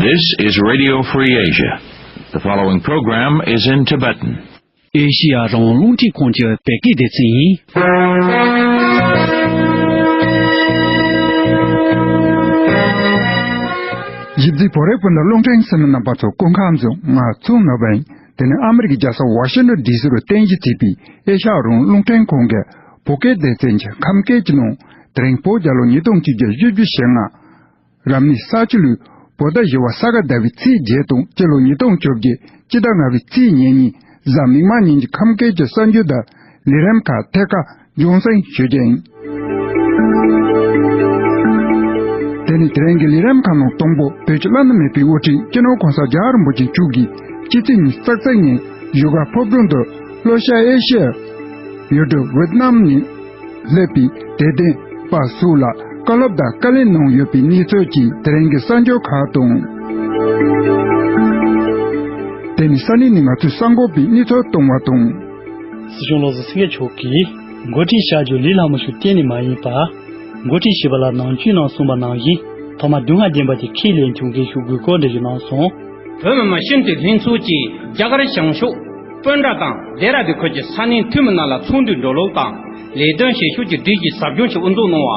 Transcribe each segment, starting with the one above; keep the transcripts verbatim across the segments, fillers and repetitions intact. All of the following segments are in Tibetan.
This is Radio Free Asia. The following program is in Tibetan. ཨེ་ཤི་ཡ་རང་དབང་རླུང་འཕྲིན་ཁང་གི་བོད་སྐད་སྡེ་ཚན་ཡིན། ཞིབ་འཇུག་བོད་རིགས་སྤུན་ཟླ་རླུང་འཕྲིན་གསན་མི་རྣམ་པ་ཚོ་སྐུ་ཁམས་བཟང་། ང་ཚོ་ནོར་བུ་ཡིན། དེ་ནི་ཨ་མི་རི་ཀའི་རྒྱལ་ས་ཝ་ཤིང་ཏོན་ཌི་སི་རུ་རྟེན་གཞི་བྱས་པའི་ཨེ་ཤ་ཡ་རང་དབང་རླུང་འཕྲིན་ཁང་གི་བོད་སྐད་སྡེ་ཚན་གྱི་ཁམས་སྐད་ཀྱི་ནང་། དེ་རིང་བོད་རྒྱལ་ལོ་ཉིས་སྟོང་ཆིག་བརྒྱ་བཞི་བཅུ་ཞེ་ལྔ། རབ་གནས་ས་བྱི་ལོའི་བོད་ཟླ་བཞི་པ་ས་ག་ཟླ་བའི་ཚེས་བརྒྱད་དང་སྤྱི་ལོ་ཉིས་སྟོང་བཅོ་བརྒྱད་སྤྱི་ཟླ་ལྔ་པའི་ཚེས་ཉེར་གཉིས་གཟའ་མིག་དམར་ཉིན་གྱི་ཁམས་སྐད་ཀྱི་གསར་འགྱུར་དང་ལས་རིམ་ཁག་ཐད་ཀར་རྒྱང་སྲིང་ཞུ་རྒྱུ་ཡིན། དེ་ནི་དེ་རིང་གི་ལས་རིམ་ཁག་ནང་དང་པོ་བོད་ཀྱི་བླ་ན་མེད་པའི་དབུ་ཁྲིད་སྤྱི་ནོར་གོང་ས་རྒྱལ་བ་རིན་པོ་ཆེ་མཆོག་གིས་ཕྱི་ཚེས་ཉི་ཤུ་རྩ་གཅིག་ཉིན་བཞུགས་སྒར་ཕོ་བྲང་དུ་ལྷོ་ཤར་ཨེ་ཤི་ཡའི་ཡུལ་གྲུ་ཝེད་ནམ་ནས་སླེབས་པའི་དད་ལྡན་པ་སོགས་ལ་བཀའ་སློབ་དང་བཀའ་ལན་གནང་ཡོད་པའི་གནས་ཚུལ་གྱི་དེ་རིང་གི་གསར་འགྱུར་ཁག་དང་། དེ་ནི་ས་གནས་ནས་ང་ཚོའི་གསར་འགོད་པས་གནས་ཚུལ་བཏང་བ་དང་། སྲིད་སྐྱོང་བློ་བཟང་སེང་གེ་མཆོག་གིས་འགོ་ཁྲིད་བྱ་རྒྱུ་ལས་སླ་མོ་ཞིག་གཏན་ནས་མ་ཡིན་པ། འགོ་ཁྲིད་བྱེད་པ་ལ་ནང་ཆོས་ནང་གསུངས་པ་ནང་བཞིན་ཐོག་མ་སྡུག་བསྔལ་བདེན་པ་དེ་ཁས་ལེན་ཐུབ་མཁན་ཞིག་དགོས་སྐོར་འགྲེལ་བརྗོད་གནང་སོང་། བོད་མི་མང་སྤྱི་འཐུས་ལྷན་ཚོགས་ཀྱིས་རྒྱ་གར་བྱང་ཕྱོགས་སྤོན་ཊ་དང་ལྡེ་ར་ལྡུན་ཁུལ་གྱི་ས་གནས་འཐུས་མི་རྣམས་ལ་ཚོགས་འདུའི་འགྲོ་ལུགས་དང་ལས་དོན་བྱེད་ཕྱོགས་ཀྱི་སྒྲིག་གཞི་ཟབ་སྦྱོང་ཞིག་དབུ་འཛུགས་གནང་བ།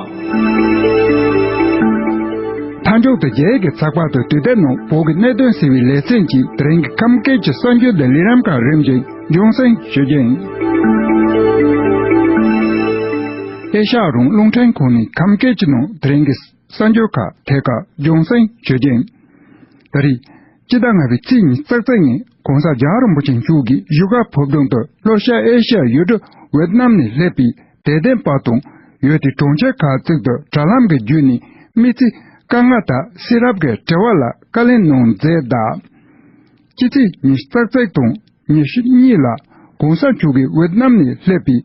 མཐའ་མཇུག་ཏུ་རྒྱ་ཡིག་གི་ཚགས་པར་དུ་དུས་དེབ་ནང་བོད་ཀྱི་གནད་དོན་ཟེར་བའི་ལེ་ཚན་གྱིས་དེ་རིང་གི་ཁམས་སྐད་ཀྱི་གསར་འགྱུར་དང་ལས་རིམ་ཁག་རིམ་བཞིན་རྒྱང་སྲིང་ཞུ་རྒྱུ་ཡིན། ཨེ་ཤ་ཡ་རང་དབང་རླུང་འཕྲིན་ཁང་ནས་ཁམས་སྐད་ཀྱི་ནང་དེ་རིང་གི་གསར་འགྱུར་ཁག་ཐད་ཀར་རྒྱང་སྲིང་ཞུ་རྒྱུ་ཡིན། ད་རེས་སྤྱི་ཟླ་ལྔ་པའི་ཚེས་ཉི་ཤུ་རྩ་གཅིག་ཉིན་གོང་ས་རྒྱལ་བ་རིན་པོ་ཆེ་མཆོག་གིས་བཞུགས་སྒར་ཕོ་བྲང་དུ་ལྷོ་ཤར་ཨེ་ཤ་ཡའི་ཡུལ་གྲུ་ཝེད་ནམ་ནས་སླེབས་པའི་དད་ལྡན་པ་དང་ཡུལ་དེའི་གྲོང་ཁྱེར་ཁག་ཅིག་ཏུ་དྲ་ལམ་གྱི་བརྒྱུད་ནས་མི་ཚེའི་དཀའ་ངལ་དང་སེམས་རབ་ཀྱི་དྲི་བ་ལ་བཀའ་ལན་གནང་མཛད་གདའ། སྤྱི་ཚེས་ཉི་ཤུ་རྩ་གཅིག་དང་ཉི་ཤུ་གཉིས་ལ་གོང་ས་མཆོག་གིས་ཝེད་ནམ་ནས་སླེབས་པའི་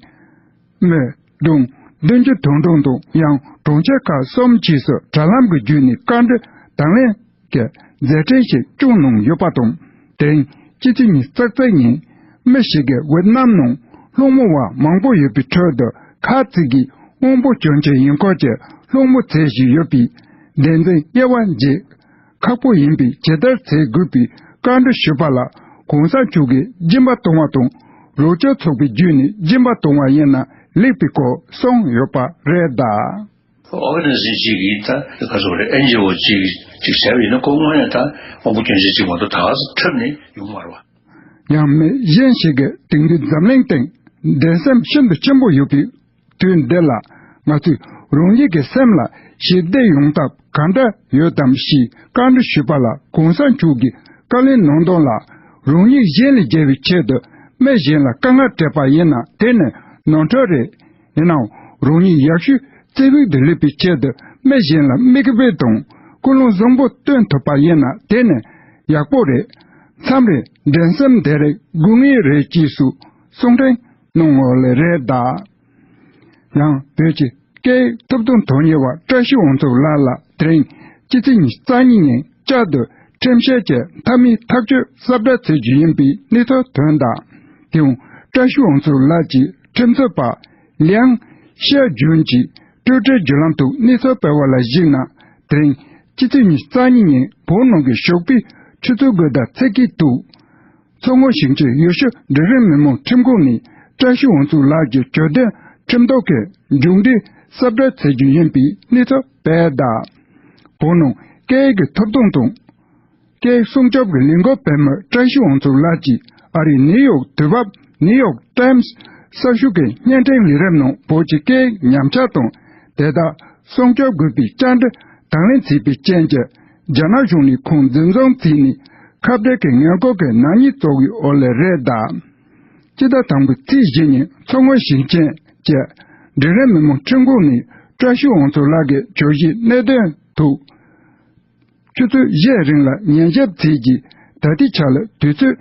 མི་གྲངས་བདུན་ཅུ་དོན་གྲངས་དང་ཡང་གྲོང་ཁྱེར་ཁག་གསུམ་བཅས་སུ་དྲ་ལམ་གྱི་བརྒྱུད་ནས་བཀའ་འདྲི་དང་ལེན་གྱི་མཛད་འཕྲིན་ཞིག་བསྐྱངས་གནང་ཡོད་པ་དང་། དེ་རིང་སྤྱི་ཚེས་ཉི་ཤུ་རྩ་གཅིག་ཉིན་མི་ཞིག་གིས་ཝེད་ནམ་ནང་སློང་མོ་བ་མང་པོ་ཡོད་པའི་ཁྲོད་དུ་ཁག་ཅིག་གིས་དབང་པོ་སྐྱོན་ཅན་ཡིན་སྐོར་གྱི་སློང་མོ་བྱེད་བཞིན་ཡོད་པའི་བདེན་འཛིན་དབྱེ་བ་འབྱེད་ཁག་པོ་ཡིན་པས་ཇི་ལྟར་བྱེད་དགོས་པའི་བཀའ་འདྲི་ཞུས་པ་ལ་གོང་ས་མཆོག་གིས་སྦྱིན་པ་གཏོང་བ་དང་རོགས་སྐྱོར་ཚོགས་པའི་བརྒྱུད་ནས་སྦྱིན་པ་གཏོང་བ་ཡིན་ན་ལེགས་པའི་སྐོར་གསུངས་ཡོད་པ་རེད་གདའ། ཨོ་ག་ནི་ཛི་ཅིག་གིས་ད་ག་ཟེར་རེད། ཨེན་ཇི་ཨོ་ཅིག་ཅིག་བྱས་པ་ཡིན་ན་ཁོ་དངོས་གནས་ད་དབང་པོ་སྐྱོན་ཅན་ཅིག་མ་གཏོགས་ད་ག་ས་ཁྲབ་ནས་ཡོང་མ་རེད་བ། ཡང་མི་གཞན་ཞིག་གིས་དེང་དུས་འཛམ་གླིང་སྟེང་འགྲན་སེམས་ཤིན་ཏུ་ཆེན་པོ་ཡོད་པའི་དུས་འདི་ལ་ང་ཚོས་རང་ཉིད་ཀྱི་སེམས་ལ་ཞི་བདེ་ཡོང་ཐབས་གང་འདྲ་ཡོད་དམ་ཞེས་བཀའ་འདྲི་ཞུས་པ་ལ་གོང་ས་མཆོག་གིས་བཀའ་ལན་གནང་དོན་ལ། རང་ཉིད་གཞན་ལས་རྒྱལ་བའི་ཆེད་དུ་མི་གཞན་ལ་དཀའ་ངལ་སྤྲད་པ་ཡིན་ན་དེ་ནི་ནོར་འཁྲུལ་རེད། ཡིན་ནའང་རང་ཉིད་ཡག་ཤོས་ཅི་ཕིག་ཏུ་སླེབས་པའི་ཆེད་དུ་མི་གཞན་ལ་མིག་དཔེ་དང་ཀུན་སློང་བཟང་པོ་སྟོན་ཐུབ་པ་ཡིན་ན་དེ་ནི་ཡག་པོ་རེད། མཚམས་རེ་འགྲན་སེམས་དེ་རིགས་དགོས་ངེས་རེད་ཅེས་སུ་གསུང་འཕྲིན་གནང་ཡོད་ལེ་རེད་གདའ། ཡང་བོད་ཀྱི་སྐད་ཡིག་ཐོབ་ཐང་དོན་གཉེར་བ་བཀྲ་ཤིས་དབང་ཕྱུག་ལགས་ལ་དེ་རིང་སྤྱི་ཚེས་ཉི་ཤུ་རྩ་གཉིས་ཉིན་བསྐྱར་དུ་ཁྲིམས་བཤེར་གྱི་མཐའ་མའི་ཐག་གཅོད་གསལ་བསྒྲགས་བྱེད་རྒྱུ་ཡིན་པའི་གནས་ཚུལ་ཐོན་གདའ། དེ་ཡང་བཀྲ་ཤིས་དབང་ཕྱུག་ལགས་ཀྱི་ཁྲིམས་རྩོད་པ་ལིའང་ཤེ་ཇུན་གྱིས་ཊུའི་ཊར་བརྒྱུད་ལམ་དུ་གནས་ཚུལ་སྤེལ་བ་ལ་གཞིགས་ན། དེ་རིང་སྤྱི་ཚེས་ཉི་ཤུ་རྩ་གཉིས་ཉིན་བོད་ནང་གི་ཞོགས་པའི་ཆུ་ཚོད་དགུ་དང་ཚིག་གི་ཐོག་མཚོ་སྔོན་ཞིང་ཆེན་ཡུལ་ཤུལ་འབྲིང་རིམ་མི་དམངས་ཁྲིམས་ཁང་ནས་བཀྲ་ཤིས་དབང་ཕྱུག་ལགས་ཀྱི་གྱོད་དོན་ཁྲིམས་ཐོག་གི་མཇུག་འབྲས་གསལ་བསྒྲགས་བྱེད་རྒྱུ་ཡིན་པའི་གནས་ཚུལ་སྤེལ་གདའ། བོད་ནང་སྐད་ཡིག་གི་ཐོབ་ཐང་དང་སྐད་ཡིག་སྲུང་སྐྱོབ་ཀྱི་ལས་འགུལ་སྤེལ་མི་བཀྲ་ཤིས་དབང་ཕྱུག་ལགས་ཀྱིས་ཨ་རིའི་ནིའུ་ཡོག་དུས་བབ་ནིའུ་ཡོག་ཊའིམ་སི་གསར་ཤོག་གི་བརྙན་འཕྲིན་ལས་རིམ་ནང་བོད་ཀྱི་སྐད་ཡིག་ཉམས་ཆག་དང་དེ་དག་སྲུང་སྐྱོབ་དགོས་པའི་བཅར་འདྲི་དང་ལེན་བྱས་པའི་རྐྱེན་གྱིས། རྒྱ་ནག་གཞུང་ནས་ཁོང་འཛིན་བཟུང་བྱས་ནས་ཁ་བྲལ་གྱི་ངན་སྐུལ་གྱི་ནག་ཉེས་བཙུགས་ཡོད་ལེ་རེད་གདའ། སྤྱི་ཟླ་དང་པོའི་ཚེས་བཞི་ཉིན་མཚོ་སྔོན་ཞིང་ཆེན་གྱི་འབྲིང་རིམ་མི་དམངས་ཁྲིམས་ཁང་ནས་བཀྲ་ཤིས་དབང་ཕྱུག་ལགས་ཀྱི་གྱོད་གཞིའི་གནད་དོན་ཐོག་ཆུ་ཚོད་བཞིའི་རིང་ལ་ཉན་ཞིབ་བྱས་རྗེས་ད་ལྟའི་ཆ་ལ་དུས་ཚོད་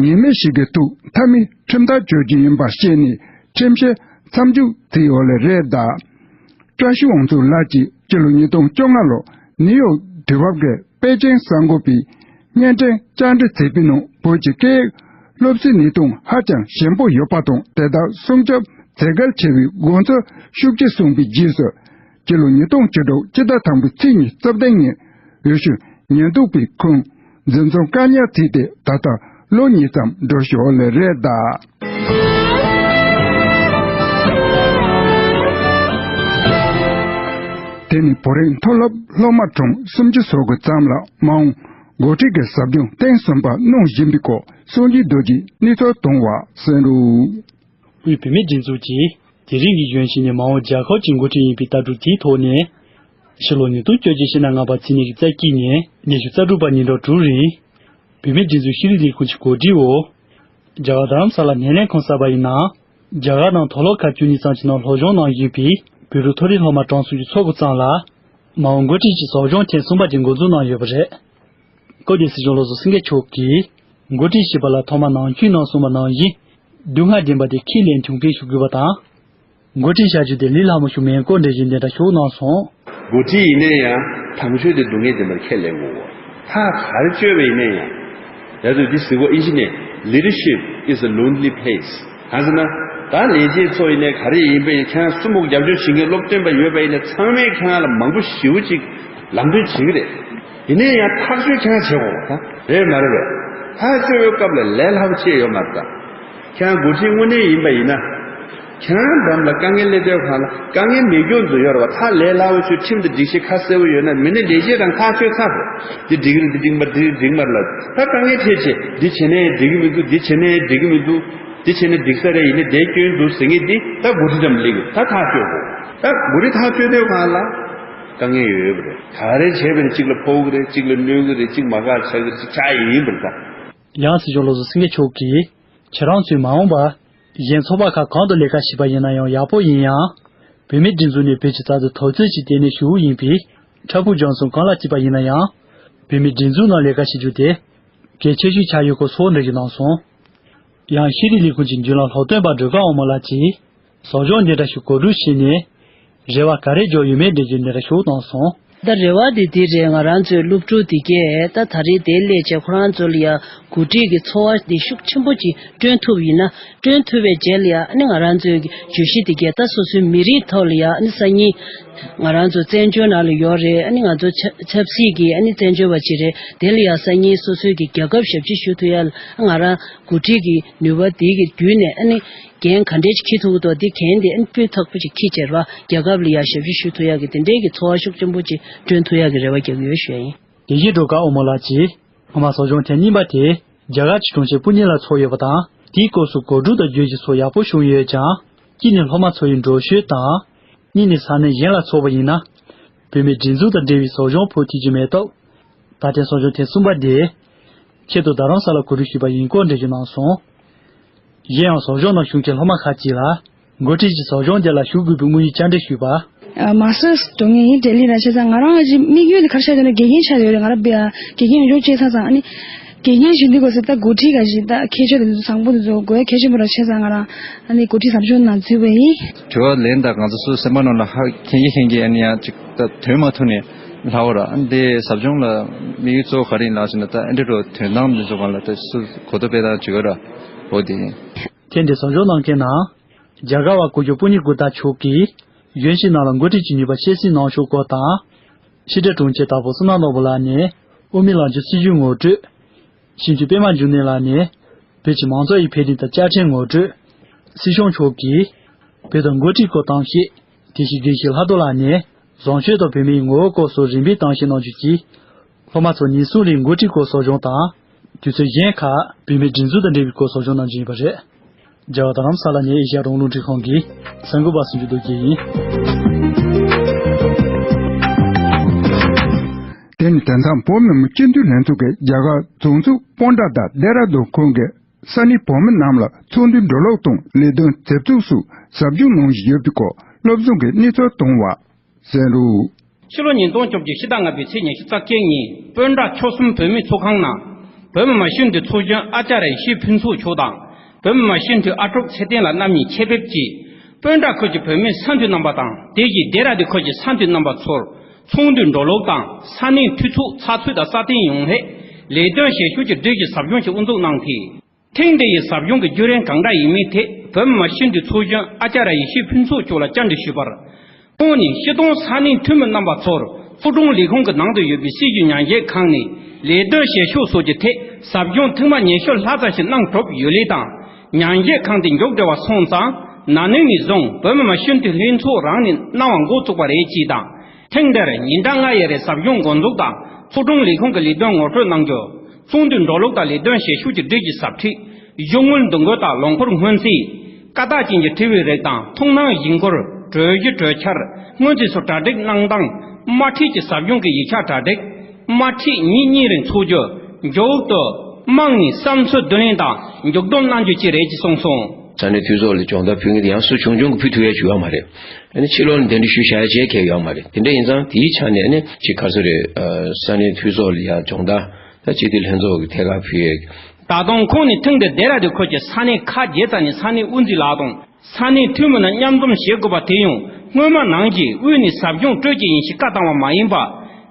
ངེས་མེད་ཞིག་གི་ཐོག་མཐའ་མའི་ཁྲིམས་ཐག་གཅོད་རྒྱུ་ཡིན་པ་བཤད་ནས་ཁྲིམས་བཤེར་མཚམས་འཇོག་བྱས་ཡོད་ལེ་རེད་གདའ། བཀྲ་ཤིས་དབང་ཕྱུག་ལགས་ཀྱིས་སྤྱི་ལོ་ཉིས་སྟོང་བཅོ་ལྔ་ལོར་ནིའུ་ཡོག་དུས་བབ་ཀྱི་པེ་ཅིང་གསར་འགོད་པའི་བརྙན་འཕྲིན་བཅར་འདྲི་བྱས་པའི་ནང་བོད་ཀྱི་སྐད་ཡིག་སློབ་གསོའི་གནས་སྟངས་ཧ་ཅང་ཞན་པོ་ཡོད་པ་དང་དེ་དག་སྲུང་སྐྱོབ་བྱེད་གལ་ཆེ་བའི་དགོངས་ཚུལ་ཤུགས་ཆེ་གསུངས་པའི་རྗེས་སུ། སྤྱི་ལོ་ཉིས་སྟོང་བཅུ་དྲུག་སྤྱི་ཟླ་དང་པོའི་ཚེས་ཉི་ཤུ་རྩ་བདུན་ཉིན་འོས་ཤོག་ ཉེན་རྟོག་པས་ཁོང་འཛིན་བཟུང་བཀག་ཉར་བྱས་ཏེ། ད་ལྟ་ལོ་གཉིས་ཙམ་འགྲོ་ཞོར་ལ་རེད་གདའ། དེ་ནི་བོད་རིགས་མཐོ་སློབ་སློབ་མ་གྲངས་སུམ་ཅུ་སོ་དགུ་ཙམ་ལ་མ་འོངས་འགོ་ཁྲིད་ཀྱི་ཟབ་སྦྱོང་སྟོན་གསུམ་པ་གནང་བཞིན་པའི་སྐོར་སངས་རྒྱས་རྡོ་རྗེས་གནས་ཚུལ་བཏང་བ་གསན་རོགས། དབུས་བུད་མེད་སྒྲིག་འཛུགས་ཀྱིས་དེ་རིང་གི་གཞོན་སྐྱེས་ནི་མ་འོངས་རྒྱལ་ཁབ་ཀྱི་འགོ་ཁྲིད་ཡིན་པའི་ལྟ་གྲུབ་དེའི་ཐོག་ནས། ཕྱི་ལོ་ཉིས་སྟོང་བཅོ་བརྒྱད་ཕྱི་ཟླ་ལྔ་པ་ཚེས་གཉིས་ཀྱི་རྩ་གཅིག་ནས་ཉི་ཤུ་རྩ་དྲུག་པ་ཉིན་གྲངས་དྲུག་རིང་། བུད་མེད་སྒྲིག་འཛུགས་ཤེས་རིག་ལས་ཁུངས་ཀྱི་གོ་སྒྲིག་འོག་རྒྱ་གར་རྡ་རམ་ས་ལ་སྣེ་ལེན་ཁང་གསར་པ་ཡི་ནང་། རྒྱ་གར་དང་མཐོ་སློབ་ཁག་བཅུ་གཉིས་ཙམ་གྱི་ནང་སློབ་སྦྱོང་གནང་བཞིན་པའི་བོད་རིགས་མཐོ་རིམ་སློབ་མ་གྲངས་སུམ་ཅུ་སོ་དགུ་ཙམ་ལ། མ་འོངས་འགོ་ཁྲིད་ཀྱི་ཟབ་སྦྱོང་ཐེངས་གསུམ་པ་དེ་འགོ་འཛུགས་གནང་ཡོད་པ་རེད། སྐབས་དེར་སྲིད་སྐྱོང་བློ་བཟང་སེང་གེ་མཆོག་གིས་འགོ་ཁྲིད་ཞེས་པ་ལ་ཐོག་མར་ནང་ཆོས་ནང་གསུངས་པ་ནང་བཞིན། སྡུག་བསྔལ་ལྡན་པ་དེ་ཁས་ལེན་ཐུབ་མཁན་ཞིག་དགོས་པ་དང་། འགོ་ཁྲིད་བྱ་རྒྱུ་དེ་ལས་སླ་མོ་ཞིག་མིན་སྐོར་འགྲེལ་བརྗོད་འདི་འདྲ་ཞིག་གནང་སོང་། འགོ་ཁྲིད་ཡིན་ན་ཡང་དམ་ཆོས་དེ་སྡུག་བསྔལ་ལྡན་པར་ཁས་ལེན་དགོས། ཐག་ག་རེ་གཅོད་པ་ཡིན་ན་ཡང་། ཡ་དུ་འདི་ཟེར་གོ་ཨིན་ཇི་ནས། Leadership is a lonely place. གང་ཟེར་ན། ད་ལས་བྱེད་ཚོ་ཡིན་ནའི་ག་རེ་ཡིན་པ་ཡིན། ཁྱེད་རང་སུ་མོ་རྒྱབ་སྐྱོར་བྱེད་མཁན་སློབ་སྟོན་པ་ཡོད་པ་ཡིན་ན་ཚང་མས་ཁྱེད་རང་ལ་མང་པོ་ཞེ་པོ་ཅིག་ལམ་སྟོན་བྱེད་ཀྱི་རེད། ཡིན་ནའི་ཡང་ཐག་གཅོད་ཁྱེད་རང་བྱེད་དགོས་ད། རེད་མ་རེད་པས། ཐག་གཅོད་པའི་སྐབས་ལ་ལས་སླ་པོ་ཅིག་ཡོད་མ་རེད་ད། ཁྱེད་རང་འགོ་ཁྲིད་དངོས་གནས་ཡིན་པ་ཡིན་ན། ཁྱེད་རང་འགྲམ་ལ་དཀའ་ངལ་སླེབས་དུས་སྒང་ལ་དཀའ་ངལ་མེད་རྒྱུ་འདུག་ཡོད་རེད་པ། ད་ལས་སླ་པོ་ཆུ་ཁྲིམས་དང་སྒྲིག་གཞི་ཁ་གསལ་པོ་ཡོད་ན་མི་སྣ་ལས་བྱེད་རང་ཐག་གཅོད་ཚར་རེད། འདི་འགྲིག་གི་རེད། འདི་འགྲིག་མ་འགྲིག་འགྲིག་མ་རེད་ལ། ད་དཀའ་ངལ་འཕྲད་ཆེ་འདི་བྱས་ནས་འགྲིག་གི་མི་འདུག་འདི་བྱས་ནས་འགྲིག་གི་མི་འདུག་འདི་བྱས་ནས་འགྲིག་ས་རེད། ཡིན་ནའི་བསྡད་སྐྱོན་འདུག་ཟེར་མཁན་འདི་ད་འགོ་ཁྲིད་འགྲམ་སླེབས་ཡོད། ད་ཐག་གཅོད་དགོས། ད་འགོ་ཁྲིད་ཐག་གཅོད་དུས་སྒང་ལ་དཀའ་ངལ་ཡོད་ཡོད་པ་རེད། ག་རེ་བྱས་པ་ཡིན་ན་གཅིག་ལ་ཕོག་གི་རེད། གཅིག་ལ་གནོད་གི་རེད། གཅིག་མ་དགའ་ཆགས་གི་རེད། གཅིག་ཆགས་ཡིན་པ་རེད་ད། ཡང་སྲིད་སྐྱོང་བློ་བཟང་སེང་གེ་མཆོག་གིས་ཁྱེད་རང་ཚོས་མ་འོངས་པར་གཞན་ཚོགས་པ་ཁག་གང་དུ་ལས་ཀ་བྱེད་པ་ཡིན་ན་ཡང་ཡག་པོ་ཡིན་ཡང་། བུད་མེད་སྒྲིག་འཛུགས་ནས་བོད་ཀྱི་རྩ་དོན་འཐབ་རྩོད་ཀྱི་ལྟེ་གནས་ཞུ་བོ་ཡིན་པའི་འཁྲབ་ཕུག་ལྗོངས་སུ་གང་ལ་སྐྱིད་པ་ཡིན་ན་ཡང་། བུད་མེད་སྒྲིག་འཛུགས་ནང་ལས་ཀ་བྱེད་རྒྱུ་དེ་གལ་ཆེ་ཤོས་ཆགས་ཡོད་སྐོར་སོགས་འགྲེལ་བརྗོད་གནང་སོང་། ཡང་ཤེས་རིག་ལས་ཁུངས་ཀྱི་མདུན་ལམ་སློབ་སྟོན་པ་སྒྲོལ་དཀར་དབང་མོ་ལགས་ཀྱིས། ཟབ་སྦྱོང་འདི་འདྲ་ཞིག་གོ་སྒྲིག་བྱས་ནས། རེ་བ་ག་རེ་འཇོག་ཡོད་མེད་འགྲེལ་བརྗོད་འདི་འདྲ་ཞིག་གནང་སོང་། ད་རེ་བ་དེ་འདི་རེད། ང་རང་ཚོའི་སློབ་ཕྲུག་དེ་གས་ད་ད་རེས་དེ་སླེབས་བྱས་ཁོ་རང་ཚོ་ལ་ཡ་འགོ་ཁྲིད་ཀྱི་ཚོར་བ་དེ་ཤུགས་ཆེན་པོ་ཅིག་བསྐྲུན་ཐུབ་ཡིན་ན། བསྐྲུན་ཐུབ་པའི་རྗེས་ལ་ཡ་ཨ་ནི་ང་རང་ཚོའི་གི་བརྗོད་གཞི་དེ་གས་ད་སོ་སོའི་མི་རིགས་ཐོག་ལ་ཡ་ཨ་ནི་སང་ཉིན་ང་རང་ཚོ་བཙན་བྱོལ་ནང་ལ་ཡོད་རེད། ཨ་ནི་ང་ཚོ་ཆབ་ཆབ་སྲིད་ཀྱི་ཨ་ནི་བཙན་བྱོལ་བ་ཅིག་རེད། དེ་ལ་ཡ་སང་ཉིན་སོ་སོའི་གི་རྒྱལ་ཁབ་ཞབས་ཕྱི་ཞུ་ཐུབ་ཡ་ལ་ང་རང་འགོ་ཁྲིད་ཀྱི་ནུས་པ་དེ་གི་བརྒྱུད་ནས་ཨ་ནི། འགན་ག་འདྲས་ཅིག་འཁྱེར་ཐུབ་ཀྱི་འདུག་འདི་འགན་འདི་ཨ་ནི་སྤུས་དག་པོ་ཅིག་འཁྱེར་བྱས་ར་རྒྱལ་ཁབ་ལ་ཡ་ཞབས་ཕྱི་ཞུ་ཐུབ་ཡག་གི་དེ་འདྲས་ཀྱི་ཚོར་བ་ཤུགས་ཆེན་པོ་ཅིག་བསྐྲུན་ཐུབ་ཡག་གི་རེ་བ་རྒྱག་གི་ཡོད་ཞུ་ཡ་ཡིན། དེ་བཞིན་སྒྲོལ་དཀར་དབང་མོ་ལགས་ཀྱིས་སྔོན་མ་ཟབ་སྦྱོང་ཐེངས་གཉིས་པ་དེ་རྒྱ་གར་གྱི་གྲོང་ཁྱེར་པུ་ནེ་ལ་ཚོགས་ཡོད་པ་དང་། དེའི་སྐབས་སུ་གོ་སྒྲིག་དང་བརྗོད་གཞི་སོགས་ཡག་པོ་བྱུང་ཡོད་ཀྱང་། གཅིག་ནི་སློབ་མ་ཚོ་ཡི་འགྲོ་ཤོས་དང་། གཉིས་ནི་ས་གནས་གཞན་ལ་ཚོགས་པ་ཡིན་ན། བུད་མེད་སྒྲིག་འཛུགས་དང་འབྲེལ་བའི་ཟབ་སྦྱོང་ཕུལ་ཐུབ་ཀྱི་མེད་སྟབས། ད་ཐེངས་ཟབ་སྦྱོང་ཐེངས་གསུམ་པ་དེ། ཆེད་དུ་རྡ་རམ་ས་ལ་གོ་སྒྲིག་ཞུས་པ་ཡིན་སྐོར་འགྲེལ་བརྗོད་གནང་སོང་། གཞན་ཡང་ཟབ་སྦྱོང་ནང་ཞུགས་མཁན་སློབ་མ་ཁག་ཅིག་ལ། འགོ་ཁྲིད་ཀྱིས་ཟབ་སྦྱོང་དེ་ལ་ཞུགས་དགོས་པའི་དམིགས་ཡུལ་བཅར་འདྲི་ཞུས་པ། ཨ། མ་སོས་འགྲོ་ངེས་ཡིན། འབྲེལ་ལས་ར་བྱས་ཙང་ང་རང་གི་དམིགས་ཡུལ་དེ་ག་རེ་ཆགས་ཡོད་ན་དགེ་རྒན་ཆགས་ཡོད་རེད། ང་རང་དགེ་རྒན་ཡོང་ཆོག་བྱས་ཚར་ཙང་ཨ་ནི། དགེ་རྒན་ཞུ་དུས་སྐབས་སུ་ད་འགོ་ཁྲིད་ག་ཞིག་ད་ཁྱད་ཆོས་དེ་ཚོ་བཟང་པོ་དེ་ཚོ་དགོས་ཡ་གལ་ཆེན་པོ་ར་བྱས་ཙང་ང་རང་ཨ་ནི་འགོ་ཁྲིད་ཟབ་སྦྱོང་ནང་འཛུལ་བ་ཡིན། དྲི་བ་ལན་དང་ང་ཚོ་སོ་སོའི་སེམས་པ་ནང་ལ་ཧ་མཁྱེན་གྱིན་མཁྱེན་གྱིན་ཨ་ནི་ཡང་ཅིག་ད་དོན་མ་ཐུག་ནས་ལྷག་པ་ར། ཨ་ནི་དེ་ཟབ་སྦྱོང་ལ་དམིགས་ཡུལ་གཙོ་བོ་ག་རེ་ཡིན་ལགས་ཟེར་ན། ད་ཨ་འདྲ་རོ་དོན་དམ་དེ་ཚོ་སྒང་ལ་ད་སུ་གོ་རྟོགས་སྤེལ་སྟངས་བྱེད་དགོས་ར། འོ་དེ་ཡིན། ཐེངས་འདིའི་ཟབ་སྦྱོང་གནང་མཁན་ནང་རྒྱ་གར་བ་སྐུ་ཞབས་པུ་ནི་གུ་ཏ་མཆོག་གིས་གཞོན་སྐྱེས་རྣམས་ལ་འགོ་ཁྲིད་ཀྱི་ནུས་པ་བསྐྱེད་སྲིང་གནང་ཕྱོགས་སྐོར་དང་། ཕྱི་དྲིལ་དྲུང་ཆེ་དྭགས་པོ་བསོད་ནམས་ནོར་བུ་ལགས་ནས་དབུ་མའི་ལམ་གྱི་སྲིད་བྱུས་ངོ་སྤྲོད། ཞིབ་འཇུག་པད་མ་འབྱུང་གནས་ལགས་ནས་བོད་ཀྱི་མང་གཙོ་ཡི་འཕེལ་རིམ་དང་བཅའ་ཁྲིམས་ངོ་སྤྲོད། སྲིད་སྐྱོང་མཆོག་གིས་བོད་དུ་འགོ་ཁྲིད་སྐོར་གཏམ་བཤད། དེ་བཞིན་དགེ་བཤེས་ལྷག་རྡོར་ལགས་ནས་བཟང་སྤྱོད་དང་བོད་མིའི་ངོ་བོ་སྐོར་སོགས་རིམ་པས་གཏམ་བཤད་གནང་རྒྱུ་གིས། སློབ་མ་ཚོ་ཉིན་གསུམ་རིང་འགོ་ཁྲིད་སྐོར་ཟབ་སྦྱོང་དང་། དུས་ཚོད་གཞན་ཁག་བུད་མེད་སྒྲིག་འཛུགས་དང་འབྲེལ་བའི་སྐོར་ཟབ་སྦྱོང་གནང་རྒྱུ་ཡིན་པ་རེད། རྒྱ་གར་རྡ་རམ་ས་ལ་ནས་ཨེ་ཤ་ཡ་རང་དབང་རླུང་འཕྲིན་ཁང་གི་གསར་འགོད་པ་སུ་འཇུ་རྡོ་རྗེ་ཡིན། དེ་ནི་དེང་སང་བོད་མི་མང་སྤྱི་འཐུས་ལྷན་ཚོགས་ཀྱི་རྒྱ་གར་རྫོང་འཛུགས་སྤོན་ཊ་དང་ལྡེ་ར་ལྡུན་ཁུལ་གྱི་ས་གནས་བོད་མི་རྣམས་ལ་ཚོགས་འདུའི་འགྲོ་ལུགས་དང་ལས་དོན་མཛད་ཚུལ་སོགས་ཟབ་སྦྱོང་གནང་བཞིན་ཡོད་པའི་སྐོར་སློབ་སྦྱོང་གི་གནས་ཚུལ་བཏང་བ། གསན་རོགས། ཕྱི་ལོ་ཉིས་སྟོང་བཅོ་བརྒྱད་ཕྱི་ཟླ་ལྔ་པའི་ཚེས་ཉི་ཤུ་རྩ་བརྒྱད་ཉིན་སྤོན་ཊ་ཆོལ་གསུམ་བོད་མིའི་ཚོགས་ཁང་ནང་། བོད་མི་མང་སྤྱི་འཐུས་ཚོགས་གཞོན་ཨ་ཙརྱ་ཡེ་ཤེས་ཕུན་ཚོགས་མཆོག་དང་། བོད་མི་མང་སྤྱི་འཐུས་ཨ་ཀྲུག་ཚེ་བརྟན་ལགས་རྣམ་གཉིས་ཆེད་ཕེབས་ཀྱིས། སྤོན་ཊ་ཁུལ་གྱི་བོད་མི་ས་འཐུས་རྣམ་པ་དང་། དེ་བཞིན་ལྡེ་ར་ལྡུན་ཁུལ་གྱི་ས་འཐུས་རྣམ་པ་ཚོར། ཚོགས་འདུའི་འགྲོ་ལུགས་དང་། ས་གནས་འཐུས་ཚོགས་ཚགས་ཚུད་དང་སྲ་བརྟན་ཡོང་སླད། ལས་དོན་བྱེད་ཕྱོགས་ཀྱི་སྒྲིག་གཞི་ཟབ་སྦྱོང་ཞིག་དབུ་འཛུགས་གནང་སྟེ། ཐེངས་འདི་ཡི་ཟབ་སྦྱོང་གི་བརྒྱུད་རིམ་གང་འདྲ་ཡིན་མིན་ཐད་བོད་མི་མང་སྤྱི་འཐུས་ཚོགས་གཞོན་ཨ་ཙརྱ་ཡེ་ཤེས་ཕུན་ཚོགས་མཆོག་ལ་བཅར་འདྲི་ཞུས་པར། ཁོང་ནས་སྤྱི་བཏང་ས་གནས་འཐུས་མི་རྣམ་པ་ཚོར་ ཚོགས་དྲུང་ལས་ཁུངས་ཀྱི་ནང་དུ་ཡོད་པའི་སྲིད་བྱུས་ཉམས་ཞིབ་ཁང་ནས་ལས་དོན་བྱེད་ཕྱོགས་སོགས་ཀྱི་ཐད་ཟབ་སྦྱོང་ཐེངས་མ་ཉི་ཤུ་ལྷག་ཙམ་ཞིག་གནང་གྲུབ་ཡོད་ལུགས་དང་། ཉམས་ཞིབ་ཁང་དེ་མཇུག་སྒྲིལ་བ་སོང་ཙང་། ན་ནིང་ནས་བཟུང་བོད་མི་མང་སྤྱི་འཐུས་ལྷན་ཚོགས་རང་ནས་གནང་བ་འགོ་བཙུགས་པ་རེད་ཅེས་དང་། ཐེངས་འདིར་ཉིན་གྲངས་ལྔ་ཡི་རིང་ཟབ་སྦྱོང་འགོ་འཛུགས་དང་ཚོགས་དྲུང་ལས་ཁུངས་ཀྱི་ལས་དོན་ངོ་སྤྲོད་གནང་རྒྱུ། ཚོགས་འདུའི་འགྲོ་ལུགས་དང་ལས་དོན་བྱེད་ཕྱོགས་ཀྱི་སྒྲིག་གཞི་ཟབ་ཁྲིད། གཞུང་དངུལ་འདུ་འགོད་དང་ལོ་འཁོར་སྔོན་རྩིས། ཀ་དག་ཅན་གྱི་དྲི་བའི་རིགས་དང་ཐོབ་སྣང་ཡིག་སྐུར། གྲོས་གཞི་གྲོས་འཆར། སྔོན་རྩིས་སོགས་གྲ་སྒྲིག་གནང་སྟངས། དམར་ཁྲིད་ཀྱི་ཟབ་སྦྱོང་གི་ཡིག་ཆ་གྲ་སྒྲིག་དམར་ཁྲིད་ཉིན་གཉིས་རིང་འཚོགས་རྒྱུ། མཇུག་ཏུ། དམངས་ནས་བསམ་ཚུལ་བསྡུ་ལེན་དང་མཇུག་བསྡོམས་གནང་རྒྱུ་བཅས་རེད་ཅེས་གསུངས་སོང་། ས་གནས་འཐུས་ཚོགས་ལ་སྦྱོང་བརྡར་ཕུལ་མཁན་དེ་ཡང་སུ་བྱུང་བྱུང་གིས་ཕུལ་ཐུབ་ཡ་ཅིག་ཡོད་མ་རེད། ཨ་ནི་ཕྱི་ལོགས་ནས་གདན་འདྲེན་ཞུས་བཞག་ཡ་ཅིག་ཡོད་མ་རེད། དེ་འདྲ་ཡིན་ཙང་དེའི་ཆ་ནས་ཨ་ནི་ཅིག་ག་རེ་ཟེར་རེད། ས་གནས་འཐུས་ཚོགས་ལ་ཡ་སྦྱོང་བརྡར། ད་སྤྱི་འཐུས་ལྷན་ཚོགས་ཀྱི་ཐད་ཀར་ཕུལ་ཡས། ད་དུང་ཁོང་ནས་ཐེངས་འདིར་ལྡེ་ར་ལྡུན་ཁུལ་གྱི་ས་གནས་ཁག་བརྒྱད་ཙམ་ནས་ས་གནས་དབུ་འཛིན་ལགས་དང་ས་གནས་འཐུས་མི་རྣམས་མཉམ་འཛོམས་བྱེད་དགོས་པ་དེ་ཡང་སྔོན་མ་ནང་བཞིན་དབུས་ནས་ཟབ་སྦྱོང་སྤྲོད་ཀྱི་ཡིན་ཞེས་བཀའ་བཏང་བ་མ་ཡིན་པར།